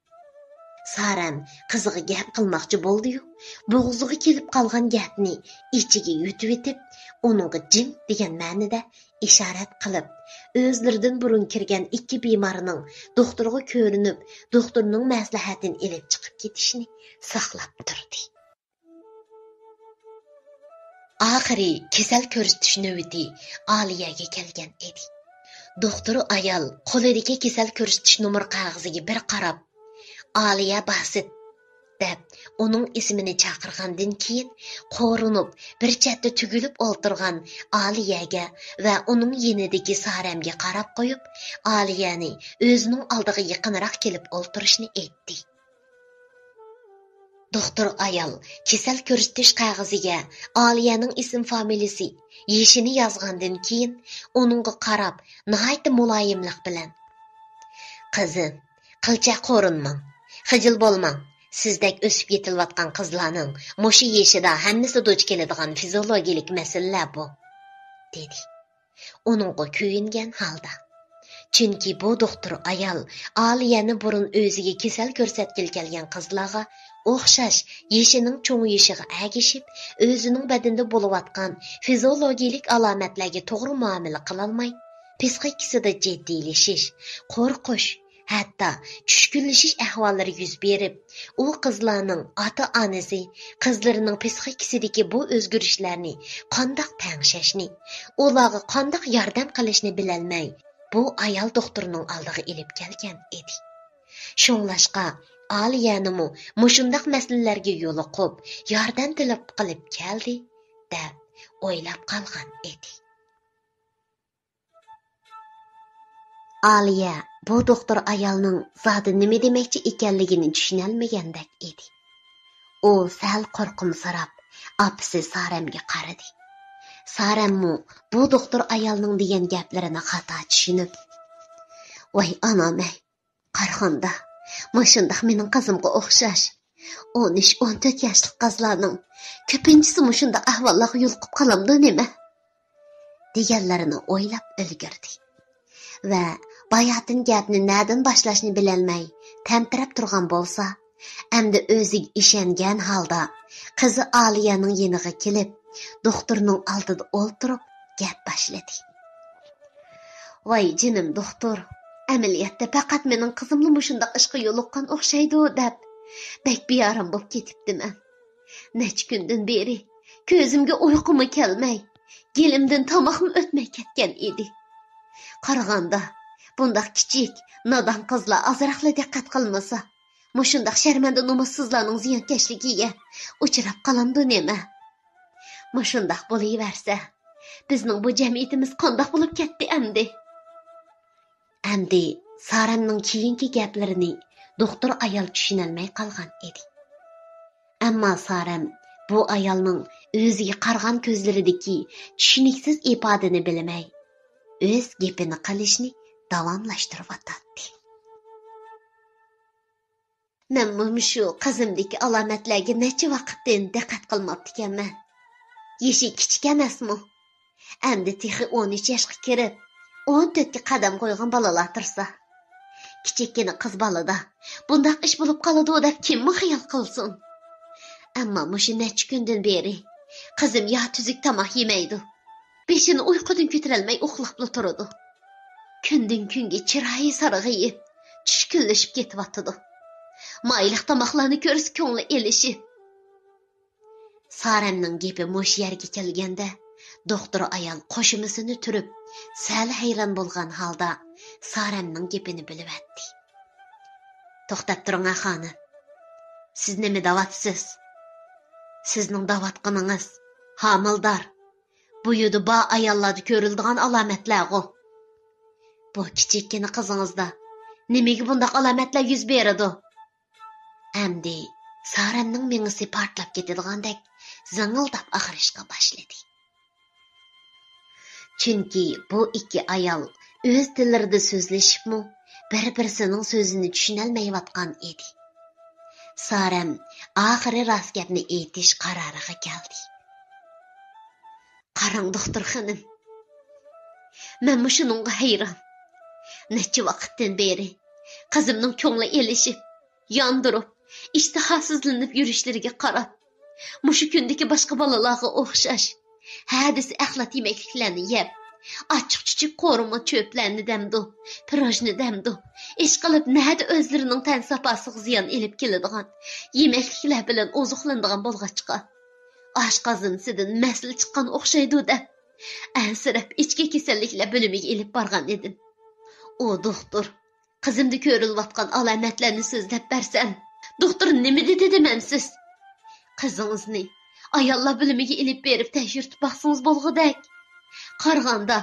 سارەم قىزىغا گەپ قىلماقچى بولدى-يۇ، بوغۇزىغا كېلىپ قالغان گەپنى ئىچىگە يۇتۇۋېتىپ، ئۇنىڭغا جىم دېگەن مەنىدە ئىشارەت قىلىپ، ئۆزلىرىدىن بۇرۇن كىرگەن ئىككى بىمارنىڭ دوختۇرغا كۆرۈنۈپ، دوختۇرنىڭ مەسلىھەتىنى ئېلىپ چىقىپ كېتىشىنى ساقلاپ تۇردى. ئاخىرى كېسەل كۆرسىتىش نۆۋىتى ئالىيەگە كەلگەن ئىدى. دوختۇر ئايال قولىدىكى كېسەل كۆرسىتىش نومۇر قەغىزىگە بىر قاراپ، «ئالىيە باسىت» دەپ، ئۇنىڭ ئىسمىنى چاقىرغاندىن كېيىن، قورۇنۇپ بىر چەتتە تۈگۈلۈپ ئولتۇرغان ئالىيەگە ۋە ئۇنىڭ يېنىدىكى سارەمگە قاراپ قويۇپ، ئالىيەنى ئۆزىنىڭ ئالدىغا يېقىنراق كېلىپ ئولتۇرۇشنى ئېيتتى. دوختۇر ئايال كېسەل كۆرسىتىش قەغىزىگە ئالىيەنىڭ ئىسىم-فامىلىسى، يېشىنى يازغاندىن كېيىن، ئۇنىڭغا قاراپ ناھايىتى مۇلايىملىق بىلەن، «قىزىم، قىلچە قورۇنماڭ، خىجىل بولماڭ، سىزدەك ئۆسۈپ يېتىلىۋاتقان قىزلارنىڭ مۇشۇ يېشىدا ھەممىسى دۇچ كېلىدىغان فىزىئولوگىيىلىك مەسىلىلەر بۇ» دېدى. ئۇنىڭغا كۆيۈنگەن ھالدا. چۈنكى بۇ دوختۇر ئايال ئالىيەنى بۇرۇن ئۆزىگە كېسەل كۆرسەتكىلى كەلگەن قىزلارغا ئوخشاش يېشىنىڭ چوڭىيىشىغا ئەگىشىپ، ئۆزىنىڭ بەدىنىدە بولۇۋاتقان فىزىئولوگىيىلىك ئالامەتلەرگە توغرا مۇئامىلە قىلالماي، پىسخىكىسىدا جىددىيلىشىش، قورقۇش، ھەتتا چۈشكۈنلىشىش ئەھۋاللىرى يۈز بېرىپ، ئۇ قىزلارنىڭ ئاتا-ئانىسى قىزلىرىنىڭ پسىخىكىسىدىكى بۇ ئۆزگىرىشلەرنى قانداق تەڭشەشنى، ئۇلارغا قانداق ياردەم قىلىشنى بىلەلمەي، بۇ ئايال دوختۇرنىڭ ئالدىغا ئېلىپ كەلگەن ئىدى. شۇڭلاشقا، ئالىيەنىمۇ مۇشۇنداق مەسىلىلەرگە يولۇقۇپ، ياردەم تەلەپ قىلىپ كەلدى، دەپ ئويلاپ قالغان ئىدى. ئالىيە بۇ دوختۇر ئايالنىڭ زادى نېمە دېمەكچى ئىكەنلىكىنى چۈشىنەلمىگەندەك ئىدى. ئۇ سەل قورقۇمسىراپ، ئاپىسى سارەمگە قارىدى. سارەممۇ بۇ دوختۇر ئايالنىڭ دېگەن گەپلىرىنى خاتا چۈشىنىپ، ۋاي ئانام-ئەي، قارىغاندا، مۇشۇنداق مېنىڭ قىزىمغا ئوخشاش ئون ئۈچ، ئون تۆت ياشلىق قىزلارنىڭ كۆپىنچىسى مۇشۇنداق ئەھۋاللارغا يولۇقۇپ قالامدۇ نېمە؟ دېگەنلىرىنى ئويلاپ ئۈلگۈردى. ۋە باياتىن گەپنى نەدىن باشلاشنى بىلەلمەي تەمتىرەپ تۇرغان بولسا، ئەمدى ئۆزىگە ئىشەنگەن ھالدا قىزى ئالىيەنىڭ يېنىغا كېلىپ، دوختۇرنىڭ ئالدىدا ئولتۇرۇپ گەپ باشلىدى. ۋاي جېنىم دوختۇر، ئەمەلىيەتتە پەقەت مېنىڭ قىزىملا مۇشۇنداق ئىشقا يولۇققان ئوخشايدۇ دەپ، بەك بىئارام بولۇپ كېتىپتىمەن. نەچچە كۈندىن بېرى كۆزۈمگە ئۇيقۇمۇ كەلمەي، گېلىمدىن تاماقمۇ ئۆتمەي كەتكەن ئىدى. قارىغاندا، بۇنداق كىچىك، نادان قىزلار ئازراقلا دىققەت قىلمىسا، مۇشۇنداق شەرمەندە نومۇسسىزلارنىڭ زىيانكەشلىكىگە ئۇچراپ قالامدۇ نېمە؟ مۇشۇنداق بولۇۋەرسە، بىزنىڭ بۇ جەمئىيىتىمىز قانداق بولۇپ كەتتى ئەمدى؟ ئەمدى سارەمنىڭ كېيىنكى گەپلىرىنى دوختۇر ئايال چۈشىنەلمەي قالغان ئىدى. ئەمما سارەم بۇ ئايالنىڭ ئۆزىگە قارىغان كۆزلىرىدىكى چۈشىنىكسىز ئىپادىنى بىلمەي، ئۆز گېپىنى قىلىشنى داۋاملاشتۇرۇۋاتاتتى. مەنمۇ مۇشۇ قىزىمدىكى ئالامەتلەرگە نەچچە ۋاقىتتىن دىققەت قىلماپتىكەنمەن. يېشى كىچىك ئەمەسمۇ؟ ئەمدى تېخى ئون ئۈچ ياشقا كىرىپ، ئون تۆتكە قەدەم قويغان بالىلار تۇرسا. كىچىككىنە قىز بالىدا بۇنداق ئىش بولۇپ قالىدۇ دەپ كىممۇ خىيال قىلسۇن؟ ئەمما مۇشۇ نەچچە كۈندىن بېرى قىزىم يا تۈزۈك تاماق يېمەيدۇ، بېشىنى ئۇيقۇدىن كۆتۈرەلمەي ئۇخلاپلا تۇرىدۇ. كۈندىن-كۈنگە چىرايى سارغىيىپ، چۈشكۈنلىشىپ كېتىۋاتىدۇ. مايلىق تاماقلارنى كۆرسە كۆڭلى ئېلىشىپ. سارەمنىڭ گېپى مۇشۇ يەرگە كەلگەندە، دوختۇر ئايال قوشۇمىسىنى تۈرۈپ، سەل ھەيران بولغان ھالدا سارەمنىڭ گېپىنى بۆلۈۋەتتى. توختاپ تۇرۇڭ، خانىم. سىز نېمە دەۋاتىسىز؟ سىزنىڭ دەۋاتقىنىڭىز ھامىلىدار، بويىدا بار ئاياللاردا كۆرۈلىدىغان ئالامەتلەرغۇ. بۇ كىچىككىنە قىزىڭىزدا نېمىگە بۇنداق ئالامەتلەر يۈز بېرىدۇ؟ ئەمدى سارەمنىڭ مېڭىسى پارتلاپ كېتىدىغاندەك زىڭىلداپ ئاغرىشقا باشلىدى. چۈنكى بۇ ئىككى ئايال ئۆز تىللىرىدا سۆزلىشىپمۇ، بىر-بىرسىنىڭ سۆزىنى چۈشىنەلمەيۋاتقان ئىدى. سارەم ئاخىرى راست گەپنى ئېيتىش قارارىغا كەلدى. قاراڭ، دوختۇر خېنىم، مەنمۇ شۇنىڭغا ھەيران. نەچچە ۋاقىتتىن بېرى قىزىمنىڭ كۆڭلى ئېلىشىپ، ياندۇرۇپ، ئىشتىھاسىزلىنىپ يۈرۈشلىرىگە قاراپ، مۇشۇ كۈندىكى باشقا بالىلارغا ئوخشاش ھە دېسە ئەخلەت يېمەكلىكلەرنى يەپ، ئاچچىق-چۈچۈك قورۇما چۆپلەرنى دەمدۇ، پىروژنى دەمدۇ، ئىشقىلىپ نەدە ئۆزلىرىنىڭ تەن ساپاسىغا زىيان ئېلىپ كېلىدىغان يېمەكلىكلەر بىلەن ئوزۇقلىنىدىغان بولغاچقا، ئاشقازىنىسىدىن مەسىلە چىققان ئوخشايدۇ دەپ، ئەنسىرەپ ئىچكى كېسەللىكلەر بۆلۈمىگە ئېلىپ بارغان ئىدىم. ئۇ دوختۇر، قىزىمدا كۆرۈلۈۋاتقان ئالامەتلەرنى سۆزلەپ بەرسەم، دوختۇر نېمە دېدى دېمەمسىز؟ قىزىڭىزنى ئاياللار بۆلۈمىگە ئېلىپ بېرىپ تەكشۈرتۈپ باقسىڭىز بولغۇدەك. قارىغاندا،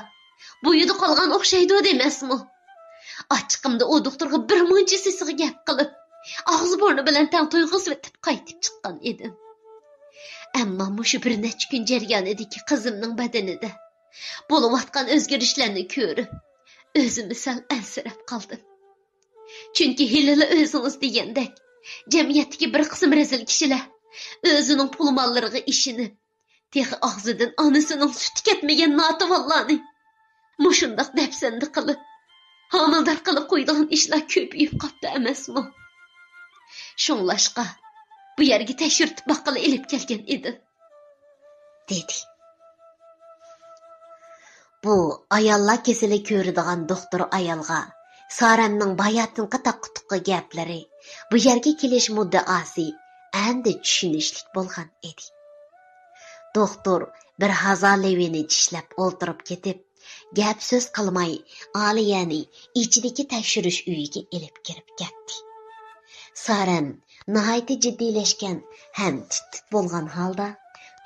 بويىدا قالغان ئوخشايدۇ دېمەسمۇ؟ ئاچچىقىمدا ئۇ دوختۇرغا بىر مۇنچە سېسىق گەپ قىلىپ، ئاغزى بۇرنى بىلەن تەڭ تويغۇزۇۋېتىپ قايتىپ چىققان ئىدىم. ئەمما مۇشۇ بىر نەچچە كۈن جەريانىدىكى قىزىمنىڭ بەدىنىدە بولۇۋاتقان ئۆزگىرىشلەرنى كۆرۈپ، ئۆزۈممۇ سەل ئەنسىرەپ قالدىم. چۈنكى ھېلىلا ئۆزىڭىز دېگەندەك، جەمئىيەتتىكى بىر قىسىم رەزىل كىشىلەر ئۆزىنىڭ پۇل-ماللىرىغا ئىشىنىپ، تېخى ئاغزىدىن ئانىسىنىڭ سۈتى كەتمىگەن ناتىۋانلارنى مۇشۇنداق دەپسەندە قىلىپ، ھامىلىدار قىلىپ قويىدىغان ئىشلار كۆپىيىپ قاپتۇ ئەمەسمۇ؟ شۇڭلاشقا، بۇ يەرگە تەكشۈرتۈپ باققىلى ئېلىپ كەلگەن ئىدىم. دېدى. بۇ ئاياللار كېسىلى كۆرىدىغان دوختۇر ئايالغا سارەمنىڭ باياتىنقى تاققا-تۇققا گەپلىرى، بۇ يەرگە كېلىش مۇددىئاسى ئەمدى چۈشىنىشلىك بولغان ئىدى. دوختۇر بىر ھازا لېۋىنى چىشلەپ ئولتۇرۇپ كېتىپ، گەپ-سۆز قىلماي، ئالىيەنى ئىچىدىكى تەكشۈرۈش ئۆيىگە ئېلىپ كىرىپ كەتتى. سارەم ناھايىتى جىددىيلەشكەن ھەم تىت-تىت بولغان ھالدا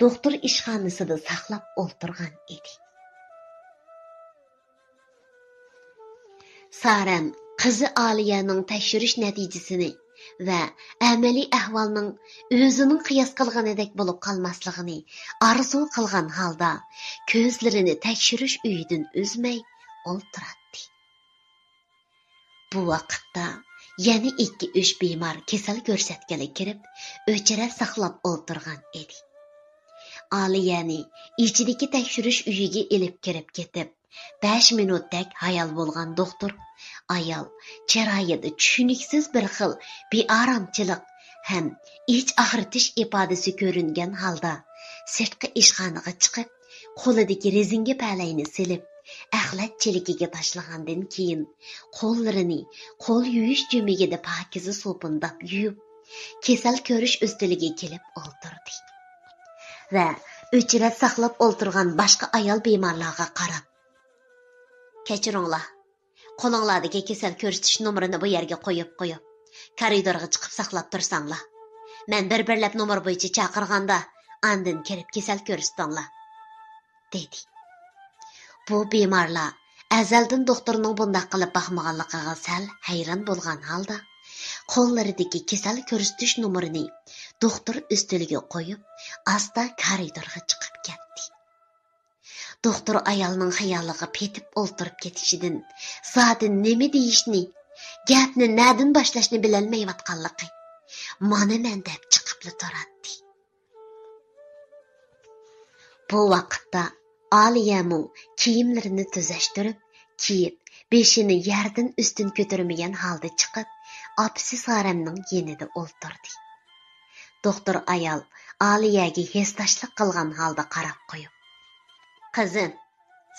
دوختۇر ئىشخانىسىدا ساقلاپ ئولتۇرغان ئىدى. سارەم قىزى ئالىيەنىڭ تەكشۈرۈش نەتىجىسىنى ۋە ئەمەلىي ئەھۋالنىڭ ئۆزىنىڭ قىياس قىلغىنىدەك بولۇپ قالماسلىقىنى ئارزۇ قىلغان ھالدا، كۆزلىرىنى تەكشۈرۈش ئۆيىدىن ئۈزمەي ئولتۇراتتى. بۇ ۋاقىتتا يەنە ئىككى-ئۈچ بىمار كېسەل كۆرسەتكىلى كىرىپ، ئۆچرەت ساقلاپ ئولتۇرغان ئىدى. ئالىيەنى ئىچىدىكى تەكشۈرۈش ئۆيىگە ئېلىپ كىرىپ كېتىپ، بەش مىنۇتتەك ھايال بولغان دوختۇر ئايال چىرايىدا چۈشىنىكسىز بىر خىل بىئارامچىلىق ھەم ئىچ ئاغرىتىش ئىپادىسى كۆرۈنگەن ھالدا سىرتقى ئىشخانىغا چىقىپ، قولىدىكى رېزىنكە پەلەينى سېلىپ، ئەخلەت چېلىكىگە تاشلىغاندىن كېيىن، قوللىرىنى قول يۇيۇش جۆمىكىدە پاكىزە سوپۇنداپ يۇيۇپ، كېسەل كۆرۈش ئۈستىلىگە كېلىپ ئولتۇردى ۋە ئۆچرەت ساقلاپ ئولتۇرغان باشقا ئايال بىمارلارغا قاراپ، كەچۈرۈڭلار، قولۇڭلاردىكى كېسەل كۆرسىتىش نومۇرىنى بۇ يەرگە قويۇپ قويۇپ، كارىدورغا چىقىپ ساقلاپ تۇرساڭلار. مەن بىر-بىرلەپ نومۇر بويىچە چاقىرغاندا، ئاندىن كىرىپ كېسەل كۆرسىتىڭلار، دېدى. بۇ بىمارلار ئەزەلدىن دوختۇرنىڭ بۇنداق قىلىپ باقمىغانلىقىغا سەل ھەيران بولغان ھالدا، قوللىرىدىكى كېسەل كۆرسىتىش نومۇرىنى دوختۇر ئۈستىلىگە قويۇپ، ئاستا كارىدورغا چىقىپ كەتتى. دوختۇر ئايالنىڭ خىيالىغا پېتىپ ئولتۇرۇپ كېتىشىدىن زادى نېمە دېيىشنى، گەپنى نەدىن باشلاشنى بىلەلمەيۋاتقانلىقى، مانا مەن دەپ چىقىپلا تۇراتتى. بۇ ۋاقىتتا ئالىيەمۇ كىيىملىرىنى تۈزەشتۈرۈپ، كىيىپ، بېشىنى يەردىن ئۈستۈن كۆتۈرمىگەن ھالدا چىقىپ، ئاپىسى سارەمنىڭ يېنىدا ئولتۇردى. دوختۇر ئايال ئالىيەگە ھېسداشلىق قىلغان ھالدا قاراپ قويۇپ، قىزىم،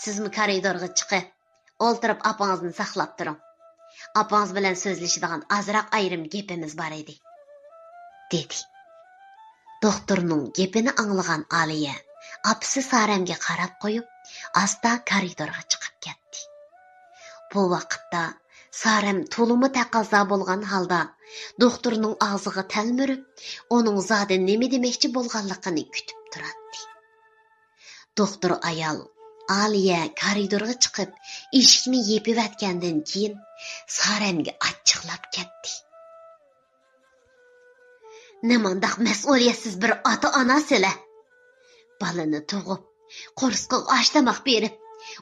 سىزمۇ كارىدورغا چىقىپ، ئولتۇرۇپ ئاپىڭىزنى ساقلاپ تۇرۇڭ. ئاپىڭىز بىلەن سۆزلىشىدىغان ئازراق ئايرىم گېپىمىز بار ئىدى، دېدى. دوختۇرنىڭ گېپىنى ئاڭلىغان ئالىيە ئاپىسى سارەمگە قاراپ قويۇپ، ئاستا كارىدورغا چىقىپ كەتتى. بۇ ۋاقىتتا سارەم تولىمۇ تەقەززا بولغان ھالدا دوختۇرنىڭ ئاغزىغا تەلمۈرۈپ، ئۇنىڭ زادى نېمە دېمەكچى بولغانلىقىنى كۈتۈپ تۇراتتى. دوختۇر ئايال ئالىيە كارىدورغا چىقىپ، ئىشىكنى يېپىۋەتكەندىن كېيىن، سارەمگە ئاچچىقلاپ كەتتى. نېمانداق مەسئۇلىيەتسىز بىر ئاتا-ئانا سىلە! بالىنى تۇغۇپ، قورسىقىغا ئاش-تاماق بېرىپ،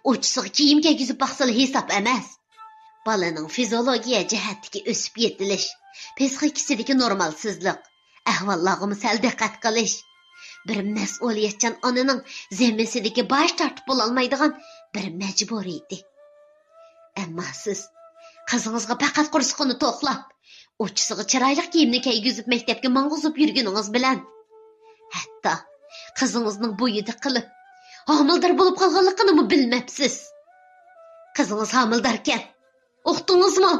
ئۇچىسىغا كىيىم كىيگۈزۈپ باقسىلا ھېساب ئەمەس. بالىنىڭ فىزىولوگىيە جەھەتتىكى ئۆسۈپ يېتىلىش، پىسخىكىسىدىكى نورمالسىزلىق، ئەھۋاللارغىمۇ سەل دىققەت قىلىش، بىر مەسئۇلىيەتچان ئانىنىڭ زىممىسىدىكى باش تارتىپ بولالمايدىغان بىر مەجبۇرىيىتى. ئەمما سىز قىزىڭىزغا پەقەت قورسىقىنى توقلاپ، ئۇچىسىغا چىرايلىق كىيىمنى كىيگۈزۈپ مەكتەپكە ماڭغۇزۇپ يۈرگىنىڭىز بىلەن، ھەتتا قىزىڭىزنىڭ بويىدا قىلىپ، ھامىلىدار بولۇپ قالغانلىقىنىمۇ بىلمەپسىز. قىزىڭىز ھامىلىداركەن، ئۇقتىڭىزمۇ؟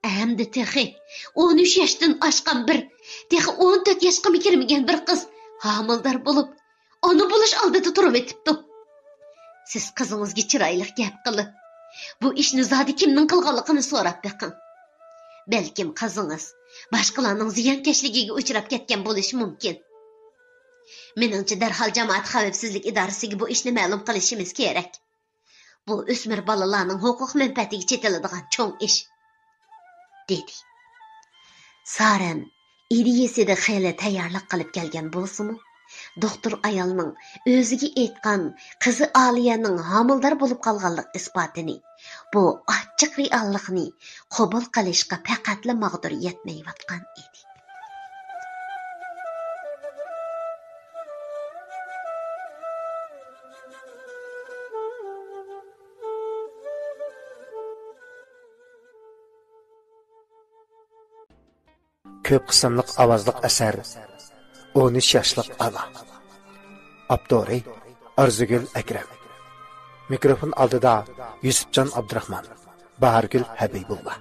ئەمدى تېخى ئون ئۈچ ياشتىن ئاشقان بىر، تېخى ئون تۆت ياشقىمۇ كىرمىگەن بىر قىز ھامىلىدار بولۇپ، ئانا بولۇش ئالدىدا تۇرۇۋېتىپتۇ. سىز قىزىڭىزگە چىرايلىق گەپ قىلىپ، بۇ ئىشنى زادى كىمنىڭ قىلغانلىقىنى سوراپ بېقىڭ. بەلكىم قىزىڭىز باشقىلارنىڭ زىيانكەشلىكىگە ئۇچراپ كەتكەن بولۇشى مۇمكىن. مېنىڭچە، دەرھال جامائەت خەۋپسىزلىك ئىدارىسىگە بۇ ئىشنى مەلۇم قىلىشىمىز كېرەك. بۇ ئۆسمۈر بالىلارنىڭ ھوقۇق مەنپەئەتىگە چېتىلىدىغان چوڭ ئىش، دېدى. سارەم ئىدىيىسىدە خېلى تەييارلىق قىلىپ كەلگەن بولسىمۇ، دوختۇر ئايالنىڭ ئۆزىگە ئېيتقان قىزى ئالىيەنىڭ ھامىلىدار بولۇپ قالغانلىق ئىسپاتىنى، بۇ ئاچچىق رېئاللىقنى قوبۇل قىلىشقا پەقەتلا ماغدۇر يەتمەيۋاتقان ئىدى. كۆپ قىسىملىق ئاۋازلىق ئەسەر، ئون ئۈچ ياشلىق ئانا. ئاپتورى، ئارزۇگۈل ئەكرەم. مىكروفون ئالدىدا يۈسۈپجان ئابدۇراخمان. باھارگۈل ھەبىبۇللا.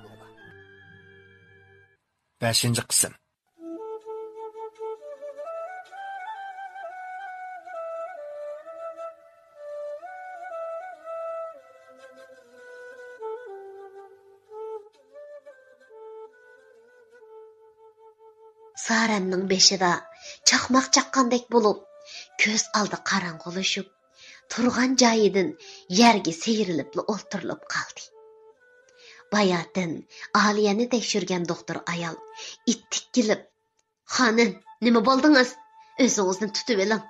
بەشىنچى قىسىم. سارەمنىڭ بېشىدا چاقماق چاققاندەك بولۇپ، كۆز ئالدى قاراڭغۇلىشىپ، تۇرغان جايىدىن يەرگە سىيرىلىپلا ئولتۇرۇلۇپ قالدى. باياتىن ئالىيەنى تەكشۈرگەن دوختۇر ئايال ئىتتىك كېلىپ، «خانىم، نېمە بولدىڭىز؟ ئۆزىڭىزنى تۇتۇۋېلىڭ.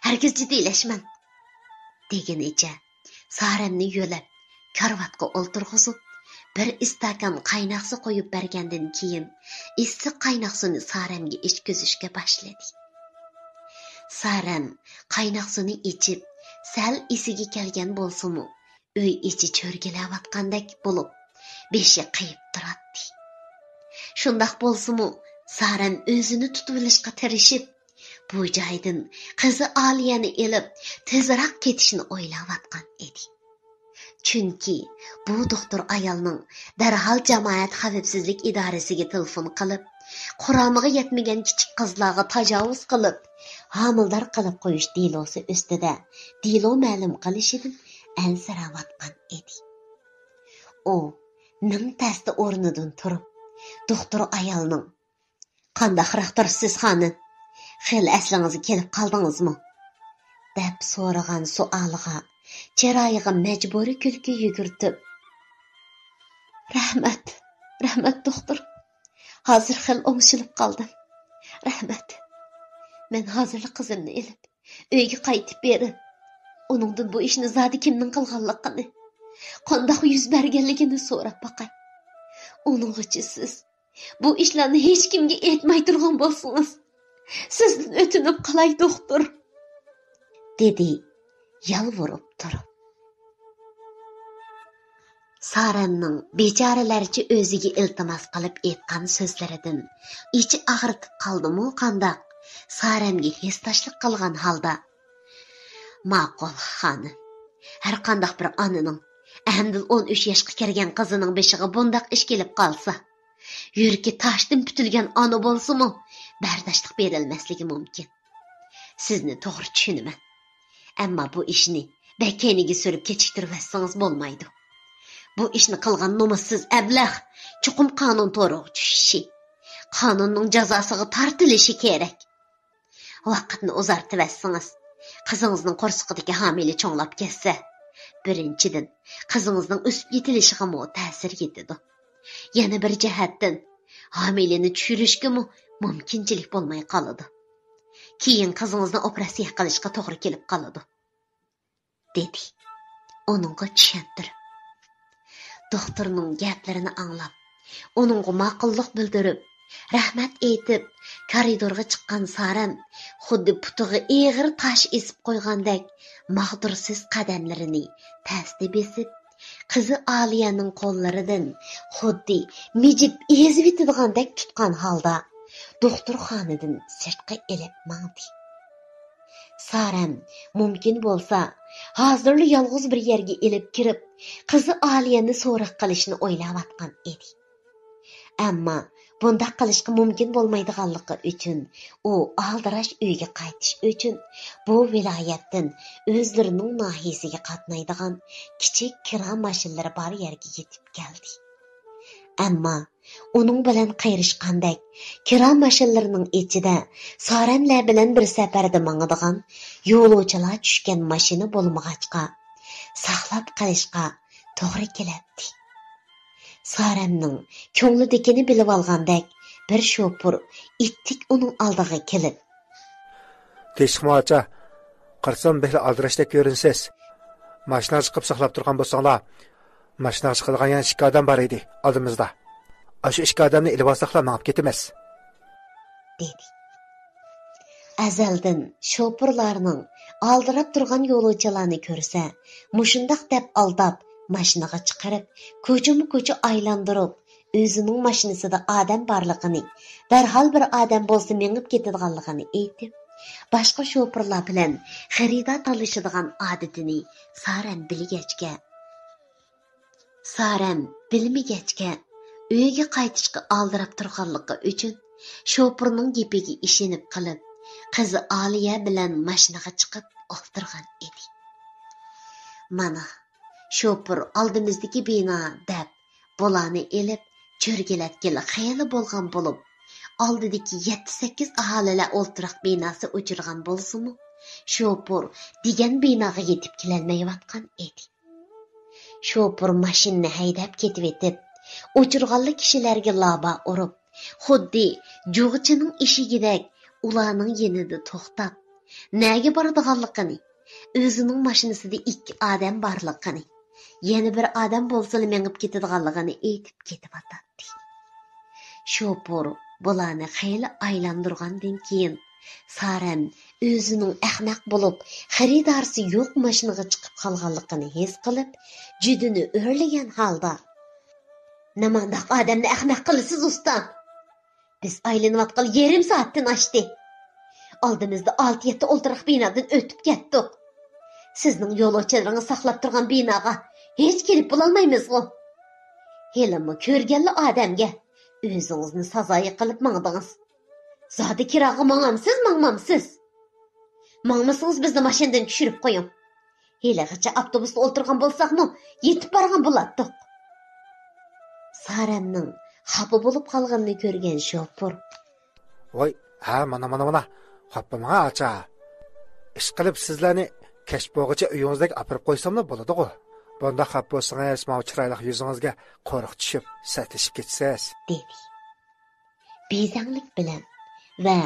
ھەرگىز جىددىيلەشمەڭ.» دېگىنىچە سارەمنى يۆلەپ، كارىۋاتقا ئولتۇرغۇزۇپ، بىر ئىستاكان قايناق سۇ قۇيۇپ بەرگەندىن كېيىن، ئىسسىق قايناق سۇنى سارەمگە ئىچكۈزۈشكە باشلىدى. سارەم قايناق سۇنى ئىچىپ، سەل ئېسىگە كەلگەن بولسىمۇ، ئۆي ئىچى چۆرگىلەۋاتقاندەك بولۇپ، بېشى قېيىپ تۇراتتى. شۇنداق بولسىمۇ، سارەم ئۆزىنى تۇتۇۋېلىشقا تىرىشىپ، بۇ جايدىن قىزى ئالىيەنى ئېلىپ، تېزراق كېتىشنى ئويلاۋاتقان ئىدى. چۈنكى بۇ دوختۇر ئايالنىڭ دەرھال جامائەت خەۋپسىزلىك ئىدارىسىگە تېلېفون قىلىپ، قۇرامىغا يەتمىگەن كىچىك قىزلارغا تاجاۋۇز قىلىپ، ھامىلىدار قىلىپ قويۇش دېلوسى ئۈستىدە دېلو مەلۇم قىلىشىدىن ئەنسىرەۋاتقان ئىدى. ئۇ مىڭ تەستە ئورنىدىن تۇرۇپ، دوختۇر ئايالنىڭ، «قانداقراق تۇرسىز، خانىم؟ خېلى ئەسلىڭىزگە كېلىپ قالدىڭىزمۇ؟» دەپ سورىغان سوئالىغا چىرايىغا مەجبۇرىي كۈلكە يۈگۈرتۈپ، «رەھمەت، رەھمەت، دوختۇر. ھازىر خېلى ئوڭشىلىپ قالدىم. رەھمەت. مەن ھازىرلا قىزىمنى ئېلىپ، ئۆيگە قايتىپ بېرىپ، ئۇنىڭدىن بۇ ئىشنى زادى كىمنىڭ قىلغانلىقىنى، قانداق يۈز بەرگەنلىكىنى سوراپ باقاي. ئۇنىڭغىچە سىز بۇ ئىشلارنى ھېچكىمگە ئېيتماي تۇرغان بولسىڭىز، سىزدىن ئۆتۈنۈپ قالاي، دوختۇر.» دېدى يالۋۇرۇپ تۇرۇپ. سارەمنىڭ بىچارىلەرچە ئۆزىگە ئىلتىماس قىلىپ ئېيتقان سۆزلىرىدىن ئىچى ئاغرىتىپ قالدىمۇ قانداق، سارەمگە ھېسداشلىق قىلغان ھالدا، «ماقۇل، خانىم. ھەرقانداق بىر ئانىنىڭ ئەمدىلا ئون ئۈچ ياشقا كىرگەن قىزىنىڭ بېشىغا بۇنداق ئىش كېلىپ قالسا، يۈرىكى تاشتىن پۈتۈلگەن ئانا بولسىمۇ، بەرداشلىق بېرەلمەسلىكى مۇمكىن. سىزنى توغرا چۈشىنىمەن. ئەمما بۇ ئىشنى بەك كەينىگە سۈرۈپ كېچىكتۈرۈۋەتسىڭىز بولمايدۇ. بۇ ئىشنى قىلغان نومۇسسىز ئەبلەخ چوقۇم قانۇن تورىغا چۈشۈشى، قانۇننىڭ جازاسىغا تارتىلىشى كېرەك. ۋاقىتنى ئۇزارتىۋەتسىڭىز، قىزىڭىزنىڭ قورسىقىدىكى ھامىلە چوڭلاپ كەتسە، بىرىنچىدىن، قىزىڭىزنىڭ ئۆسۈپ يېتىلىشىغىمۇ تەسىر يېتىدۇ. يەنە بىر جەھەتتىن، ھامىلىنى چۈشۈرۈشكىمۇ مۇمكىنچىلىك بولماي قالىدۇ. كېيىن قىزىڭىزنى ئوپېراتسىيە قىلىشقا توغرا كېلىپ قالىدۇ.» دېدى ئۇنىڭغا چۈشەندۈرۈپ. دوختۇرنىڭ گەپلىرىنى ئاڭلاپ، ئۇنىڭغا ماقۇللۇق بىلدۈرۈپ، رەھمەت ئېيتىپ، كارىدورغا چىققان سارەم خۇددى پۇتىغا ئېغىر تاش ئېسىپ قويغاندەك ماغدۇرسىز قەدەملىرىنى تەستە بېسىپ، قىزى ئالىيەنىڭ قوللىرىدىن خۇددى مىجىپ ئېزىۋېتىدىغاندەك تۇتقان ھالدا دوختۇرخانىدىن سىرتقا ئېلىپ ماڭدى. سارەم مۇمكىن بولسا، ھازىرلا يالغۇز بىر يەرگە ئېلىپ كىرىپ، قىزى ئالىيەنى سوراق قىلىشنى ئويلاۋاتقان ئىدى. ئەمما بۇنداق قىلىشقا مۇمكىن بولمايدىغانلىقى ئۈچۈن، ئۇ ئالدىراش ئۆيگە قايتىش ئۈچۈن بۇ ۋىلايەتتىن ئۆزلىرىنىڭ ناھىيىسىگە قاتنايدىغان كىچىك كىرا ماشىنىلىرى بار يەرگە يېتىپ كەلدى. ئەمما ئۇنىڭ بىلەن قېرىشقاندەك، كىرا ماشىنىلىرىنىڭ ئىچىدە سارەملەر بىلەن بىر سەپەردە ماڭىدىغان يولۇچىلار چۈشكەن ماشىنا بولمىغاچقا، ساقلاپ قېلىشقا توغرا كېلەتتى. سارەمنىڭ كۆڭلىدىكىنى بىلىۋالغاندەك، بىر شوپۇر ئىتتىك ئۇنىڭ ئالدىغا كېلىپ، «تىنچلىقمۇ ئاچا؟ قارىسام، بەكلا ئالدىراشتەك كۆرۈنىسىز. ماشىنىغا چىقىپ ساقلاپ تۇرغان بولساڭلار، ماشىنىغا چىقىدىغان يەنە ئىككى ئادەم بار ئىدى ئالدىمىزدا. ئاشۇ ئىككى ئادەمنى ئېلىۋالساقلا مېڭىپ كېتىمىز.» دېدى. ئەزەلدىن شوپۇرلارنىڭ ئالدىراپ تۇرغان يولۇچىلارنى كۆرسە، مۇشۇنداق دەپ ئالداپ، ماشىنىغا چىقىرىپ، كوچىمۇ كوچا ئايلاندۇرۇپ، ئۆزىنىڭ ماشىنىسىدا ئادەم بارلىقىنى، دەرھال بىر ئادەم بولسا مېڭىپ كېتىدىغانلىقىنى ئېيتىپ، باشقا شوپۇرلار بىلەن خېرىدار تالىشىدىغان ئادىتىنى سارەم بىلگەچكە، سارەم بىلمىگەچكە، ئۆيگە قايتىشقا ئالدىراپ تۇرغانلىقى ئۈچۈن، شوپۇرنىڭ گېپىگە ئىشىنىپ قېلىپ، قىزى ئالىيە بىلەن ماشىنىغا چىقىپ ئولتۇرغان ئىدى. مانا، شوپۇر ئالدىمىزدىكى بىنا دەپ، بۇلارنى ئېلىپ چۆرگىلەتكىلى خېلى بولغان بولۇپ، ئالدىدىكى يەتتە-سەككىز ئاھالىلەر ئولتۇراق بىناسى ئۇچرىغان بولسىمۇ، شوپۇر دېگەن بىناغا يېتىپ كېلەلمەيۋاتقان ئىدى. شوپۇر ماشىنىنى ھەيدەپ كېتىۋېتىپ، ئۇچرىغانلا كىشىلەرگە لابا ئۇرۇپ، خۇددى جۇغىچىنىڭ ئېشىكىدەك ئۇلارنىڭ يېنىدا توختاپ، نەگە بارىدىغانلىقىنى، ئۆزىنىڭ ماشىنىسىدا ئىككى ئادەم بارلىقىنى، يەنە بىر ئادەم بولسىلا مېڭىپ كېتىدىغانلىقىنى ئېيتىپ كېتىۋاتاتتى. شوپۇر بۇلارنى خېلى ئايلاندۇرغاندىن كېيىن، سارەم ئۆزىنىڭ ئەخمەق بولۇپ، خېرىدارسى يوق ماشىنىغا چىقىپ قالغانلىقىنى ھېس قىلىپ، جۈدىنى ئۆرلىگەن ھالدا، نېمانداق ئادەمنى ئەخمەق قىلىسىز، ئۇستا؟ بىز ئايلىنىۋاتقىلى يېرىم سائەتتىن ئاشتى. ئالدىمىزدا ئالتە-يەتتە ئولتۇراق بىنادىن ئۆتۈپ كەتتۇق. سىزنىڭ يولۇچىلىرىڭىز ساقلاپ تۇرغان بىناغا ھېچ كىرىپ بولالمايمىزغۇ؟ ھېلىمۇ كۆرگەنلا ئادەمگە ئۆزىڭىزنى سازايى قىلىپ ماڭدىڭىز. زادى كىراغا ماڭامسىز، ماڭمامسىز؟ ماڭمىسىڭىز بىزنى ماشىنىدىن چۈشۈرۈپ قويۇڭ. ھېلىغىچە ئاپتوبۇستا ئولتۇرغان بولساقمۇ يېتىپ بارغان بولاتتۇق. سارەمنىڭ خاپا بولۇپ قالغىنىنى كۆرگەن شوپۇر، ۋاي، ھە، مانا، مانا، مانا. خاپا بولماڭ، ئاچا. ئىشقىلىپ سىزلەرنى كەچ بولغۇچە ئۆيىڭىزدەك ئاپىرىپ قويساملا بولىدىغۇ. بۇنداق خاپا بولسىڭىز، ماۋۇ چىرايلىق يۈزىڭىزگە قورۇق چۈشۈپ، سەتلىشىپ كېتىسىز. دېدى. بېزەڭلىك بىلەن ۋە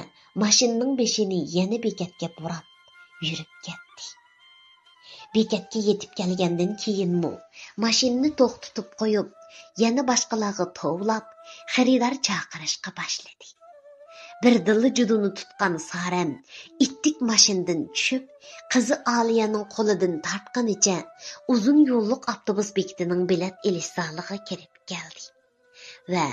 ماشىنىنىڭ بېشىنى يەنە بېكەتكە بۇراپ يۈرۈپ كەتتى. بېكەتكە يېتىپ كەلگەندىن كېيىنمۇ ماشىنىنى توختىتىپ قويۇپ، يەنە باشقىلارغا توۋلاپ، خېرىدار چاقىرىشقا باشلىدى. بىردىنلا جۇدۇنى تۇتقان سارەم ئىتتىك ماشىنىدىن چۈشۈپ، قىزى ئالىيەنىڭ قولىدىن تارتقىنىچە ئۇزۇن يوللۇق ئاپتوبۇس بېكىتىنىڭ بېلەت ئېلىش زالىغا كىرىپ كەلدى. ۋە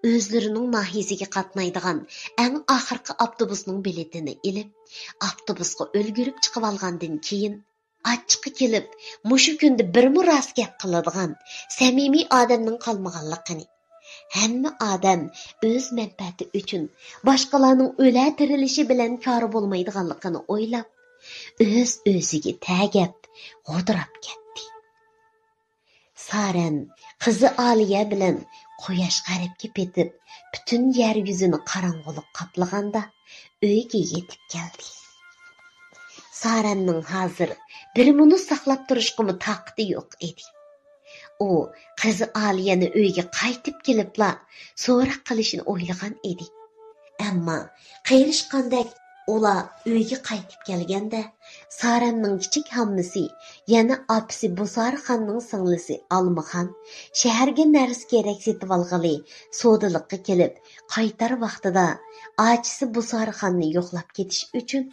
ئۆزلىرىنىڭ ناھىيىسىگە قاتنايدىغان ئەڭ ئاخىرقى ئاپتوبۇسنىڭ بېلىتىنى ئېلىپ، ئاپتوبۇسقا ئۈلگۈرۈپ چىقىۋالغاندىن كېيىن، ئاچچىقى كېلىپ، مۇشۇ كۈندە بىرمۇ راست گەپ قىلىدىغان، سەمىمىي ئادەمنىڭ قالمىغانلىقىنى، ھەممە ئادەم ئۆز مەنپەئەتى ئۈچۈن باشقىلارنىڭ ئۆلە تىرىلىشى بىلەن كارى بولمايدىغانلىقىنى ئويلاپ، ئۆز-ئۆزىگە تەگەپ، غودراپ كەتتى. سارەم قىزى ئالىيە بىلەن قۇياش غەربكە پېتىپ، پۈتۈن يەر يۈزىنى قاراڭغۇلۇق قاپلىغاندا، ئۆيگە يېتىپ كەلدى. سارەمنىڭ ھازىر بىر مىنۇت ساقلاپ تۇرۇشقىمۇ تاقىتى يوق ئىدى. ئۇ قىزى ئالىيەنى ئۆيگە قايتىپ كېلىپلا سوراق قىلىشنى ئويلىغان ئىدى. ئەمما قېرىشقاندەك ئۇلار ئۆيگە قايتىپ كەلگەندە، سارەمنىڭ كىچىك ھاممىسى، يەنە ئاپىسى بۇسارىخاننىڭ سىڭلىسى ئالمىخان شەھەرگە نەرسە-كېرەك سېتىۋالغىلى سودىلىققا كېلىپ، قايتار ۋاقتىدا ئاچىسى بۇسارىخاننى يوقلاپ كېتىش ئۈچۈن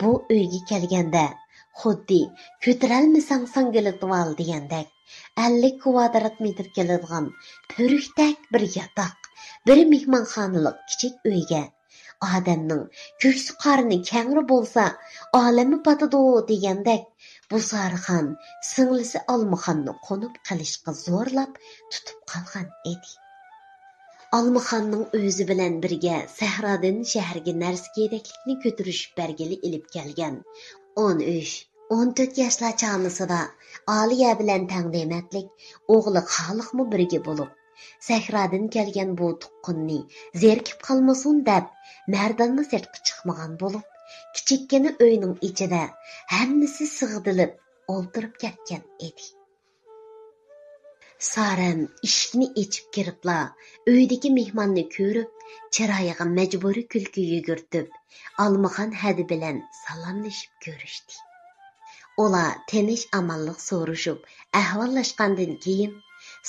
بۇ ئۆيگە كەلگەندە، خۇددى «كۆتۈرەلمىسەڭ ساڭگىلىتىۋال» دېگەندەك، ئەللىك كۋادرات مېتىر كېلىدىغان پۈرۈكتەك بىر ياتاق، بىر مېھمانخانىلىق كىچىك ئۆيگە، ئادەمنىڭ كۆكسى قارنى كەڭرى بولسا، ئالەممۇ پاتىدۇ دېگەندەك، بۇسارىخان سىڭلىسى ئالمىخاننى قونۇپ قېلىشقا زورلاپ تۇتۇپ قالغان ئىدى. ئالمىخاننىڭ ئۆزى بىلەن بىرگە سەھرادىن شەھەرگە نەرسە-كېرەكلىكنى كۆتۈرۈشۈپ بەرگىلى ئېلىپ كەلگەن ئون ئۈچ، ئون تۆت ياشلار چامىسىدا ئالىيە بىلەن تەڭ دېمەتلىك ئوغلى خالىقمۇ بىرگە بولۇپ، سەھرادىن كەلگەن بۇ تۇغقىنىنى زېرىكىپ قالمىسۇن دەپ، مەردانمۇ سىرتقا چىقمىغان بولۇپ، كىچىككىنە ئۆينىڭ ئىچىدە ھەممىسى سىغدىلىپ ئولتۇرۇپ كەتكەن ئىدى. سارەم ئىشىكنى ئېچىپ كىرىپلا، ئۆيدىكى مېھماننى كۆرۈپ، چىرايىغا مەجبۇرىي كۈلكە يۈگۈرتۈپ، ئالمىخان ھەدە بىلەن سالاملىشىپ كۆرۈشتى. ئۇلار تىنچ-ئامانلىق سورىشىپ، ئەھۋاللاشقاندىن كېيىن،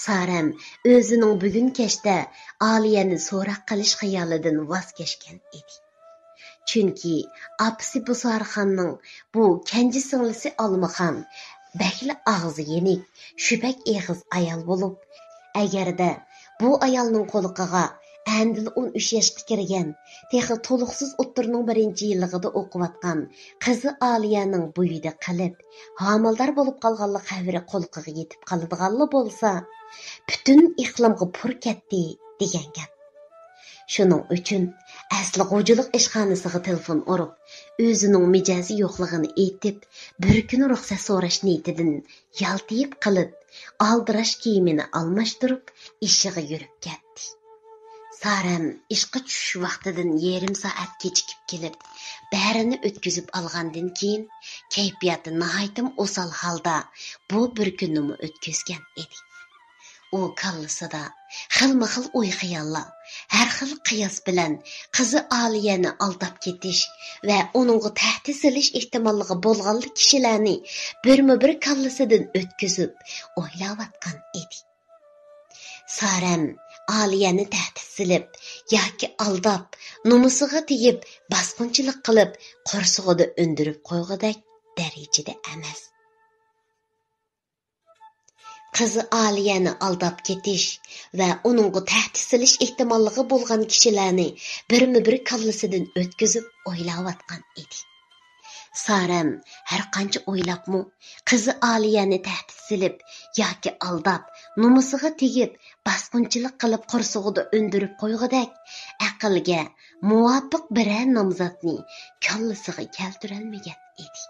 سارەم ئۆزىنىڭ بۈگۈن كەچتە ئالىيەنى سوراق قىلىش خىيالىدىن ۋاز كەچكەن ئىدى. چۈنكى ئاپىسى بۇسارىخاننىڭ بۇ كەنجى سىڭلىسى ئالمىخان بەكلا ئاغزى يېنىك، شۈپەك ئېغىز ئايال بولۇپ، ئەگەردە بۇ ئايالنىڭ قۇلىقىغا ئەمدىلا ئون ئۈچ ياشقا كىرگەن، تېخى تولۇقسىز ئوتتۇرىنىڭ بىرىنچى يىللىقىدا ئوقۇۋاتقان قىزى ئالىيەنىڭ بويىدا قېلىپ، ھامىلىدار بولۇپ قالغانلىق خەۋىرى قۇلىقىغا يېتىپ قالىدىغانلا بولسا، پۈتۈن ئىقلىمغا پۇر كەتتى دېگەن گەپ. شۇنىڭ ئۈچۈن ئەسلى غوجىلىق ئىشخانىسىغا تېلېفون ئۇرۇپ، ئۆزىنىڭ مىجەزى يوقلۇقىنى ئېيتىپ، بىر كۈن رۇخسەت سوراش نىيىتىدىن يالتىيىپ قېلىپ، ئالدىراش كىيىمىنى ئالماشتۇرۇپ، ئىشىغا يۈرۈپ كەتتى. سارەم ئىشقا چۈشۈش ۋاقتىدىن يېرىم سائەت كېچىكىپ كېلىپ، بەرىنى ئۆتكۈزۈپ ئالغاندىن كېيىن، كەيپىياتى ناھايىتىمۇ ئوسال ھالدا بۇ بىر كۈننىمۇ ئۆتكۈزگەن ئىدى. ئۇ كاللىسىدا خىلمۇ خىل ئوي-خىياللار، ھەر خىل قىياس بىلەن قىزى ئالىيەنى ئالداپ كېتىش ۋە ئۇنىڭغا تەھدىت سېلىش ئېھتىماللىقى بولغانلا كىشىلەرنى بىرمۇبىر كاللىسىدىن ئۆتكۈزۈپ ئويلاۋاتقان ئىدى. سارەم ئالىيەنى تەھدىت سېلىپ ياكى ئالداپ، نومۇسىغا تېگىپ، باسقۇنچىلىق قىلىپ، قورسىقىدا ئۆندۈرۈپ قويغۇدەك دەرىجىدە ئەمەس. قىزى ئالىيەنى ئالداپ كېتىش ۋە ئۇنىڭغا تەھدىت سېلىش ئېھتىماللىقى بولغان كىشىلەرنى بىرمۇبىر كاللىسىدىن ئۆتكۈزۈپ ئويلاۋاتقان ئىدى. سارەم ھەرقانچە ئويلاپمۇ، قىزى ئالىيەنى تەھدىت سېلىپ ياكى ئالداپ، نومۇسىغا تېگىپ، باسقۇنچىلىق قىلىپ قورسىقىدا ئۆندۈرۈپ قويغۇدەك ئەقىلگە مۇۋاپىق بىرەر نامزاتنى كاللىسىغا كەلتۈرەلمىگەن ئىدى.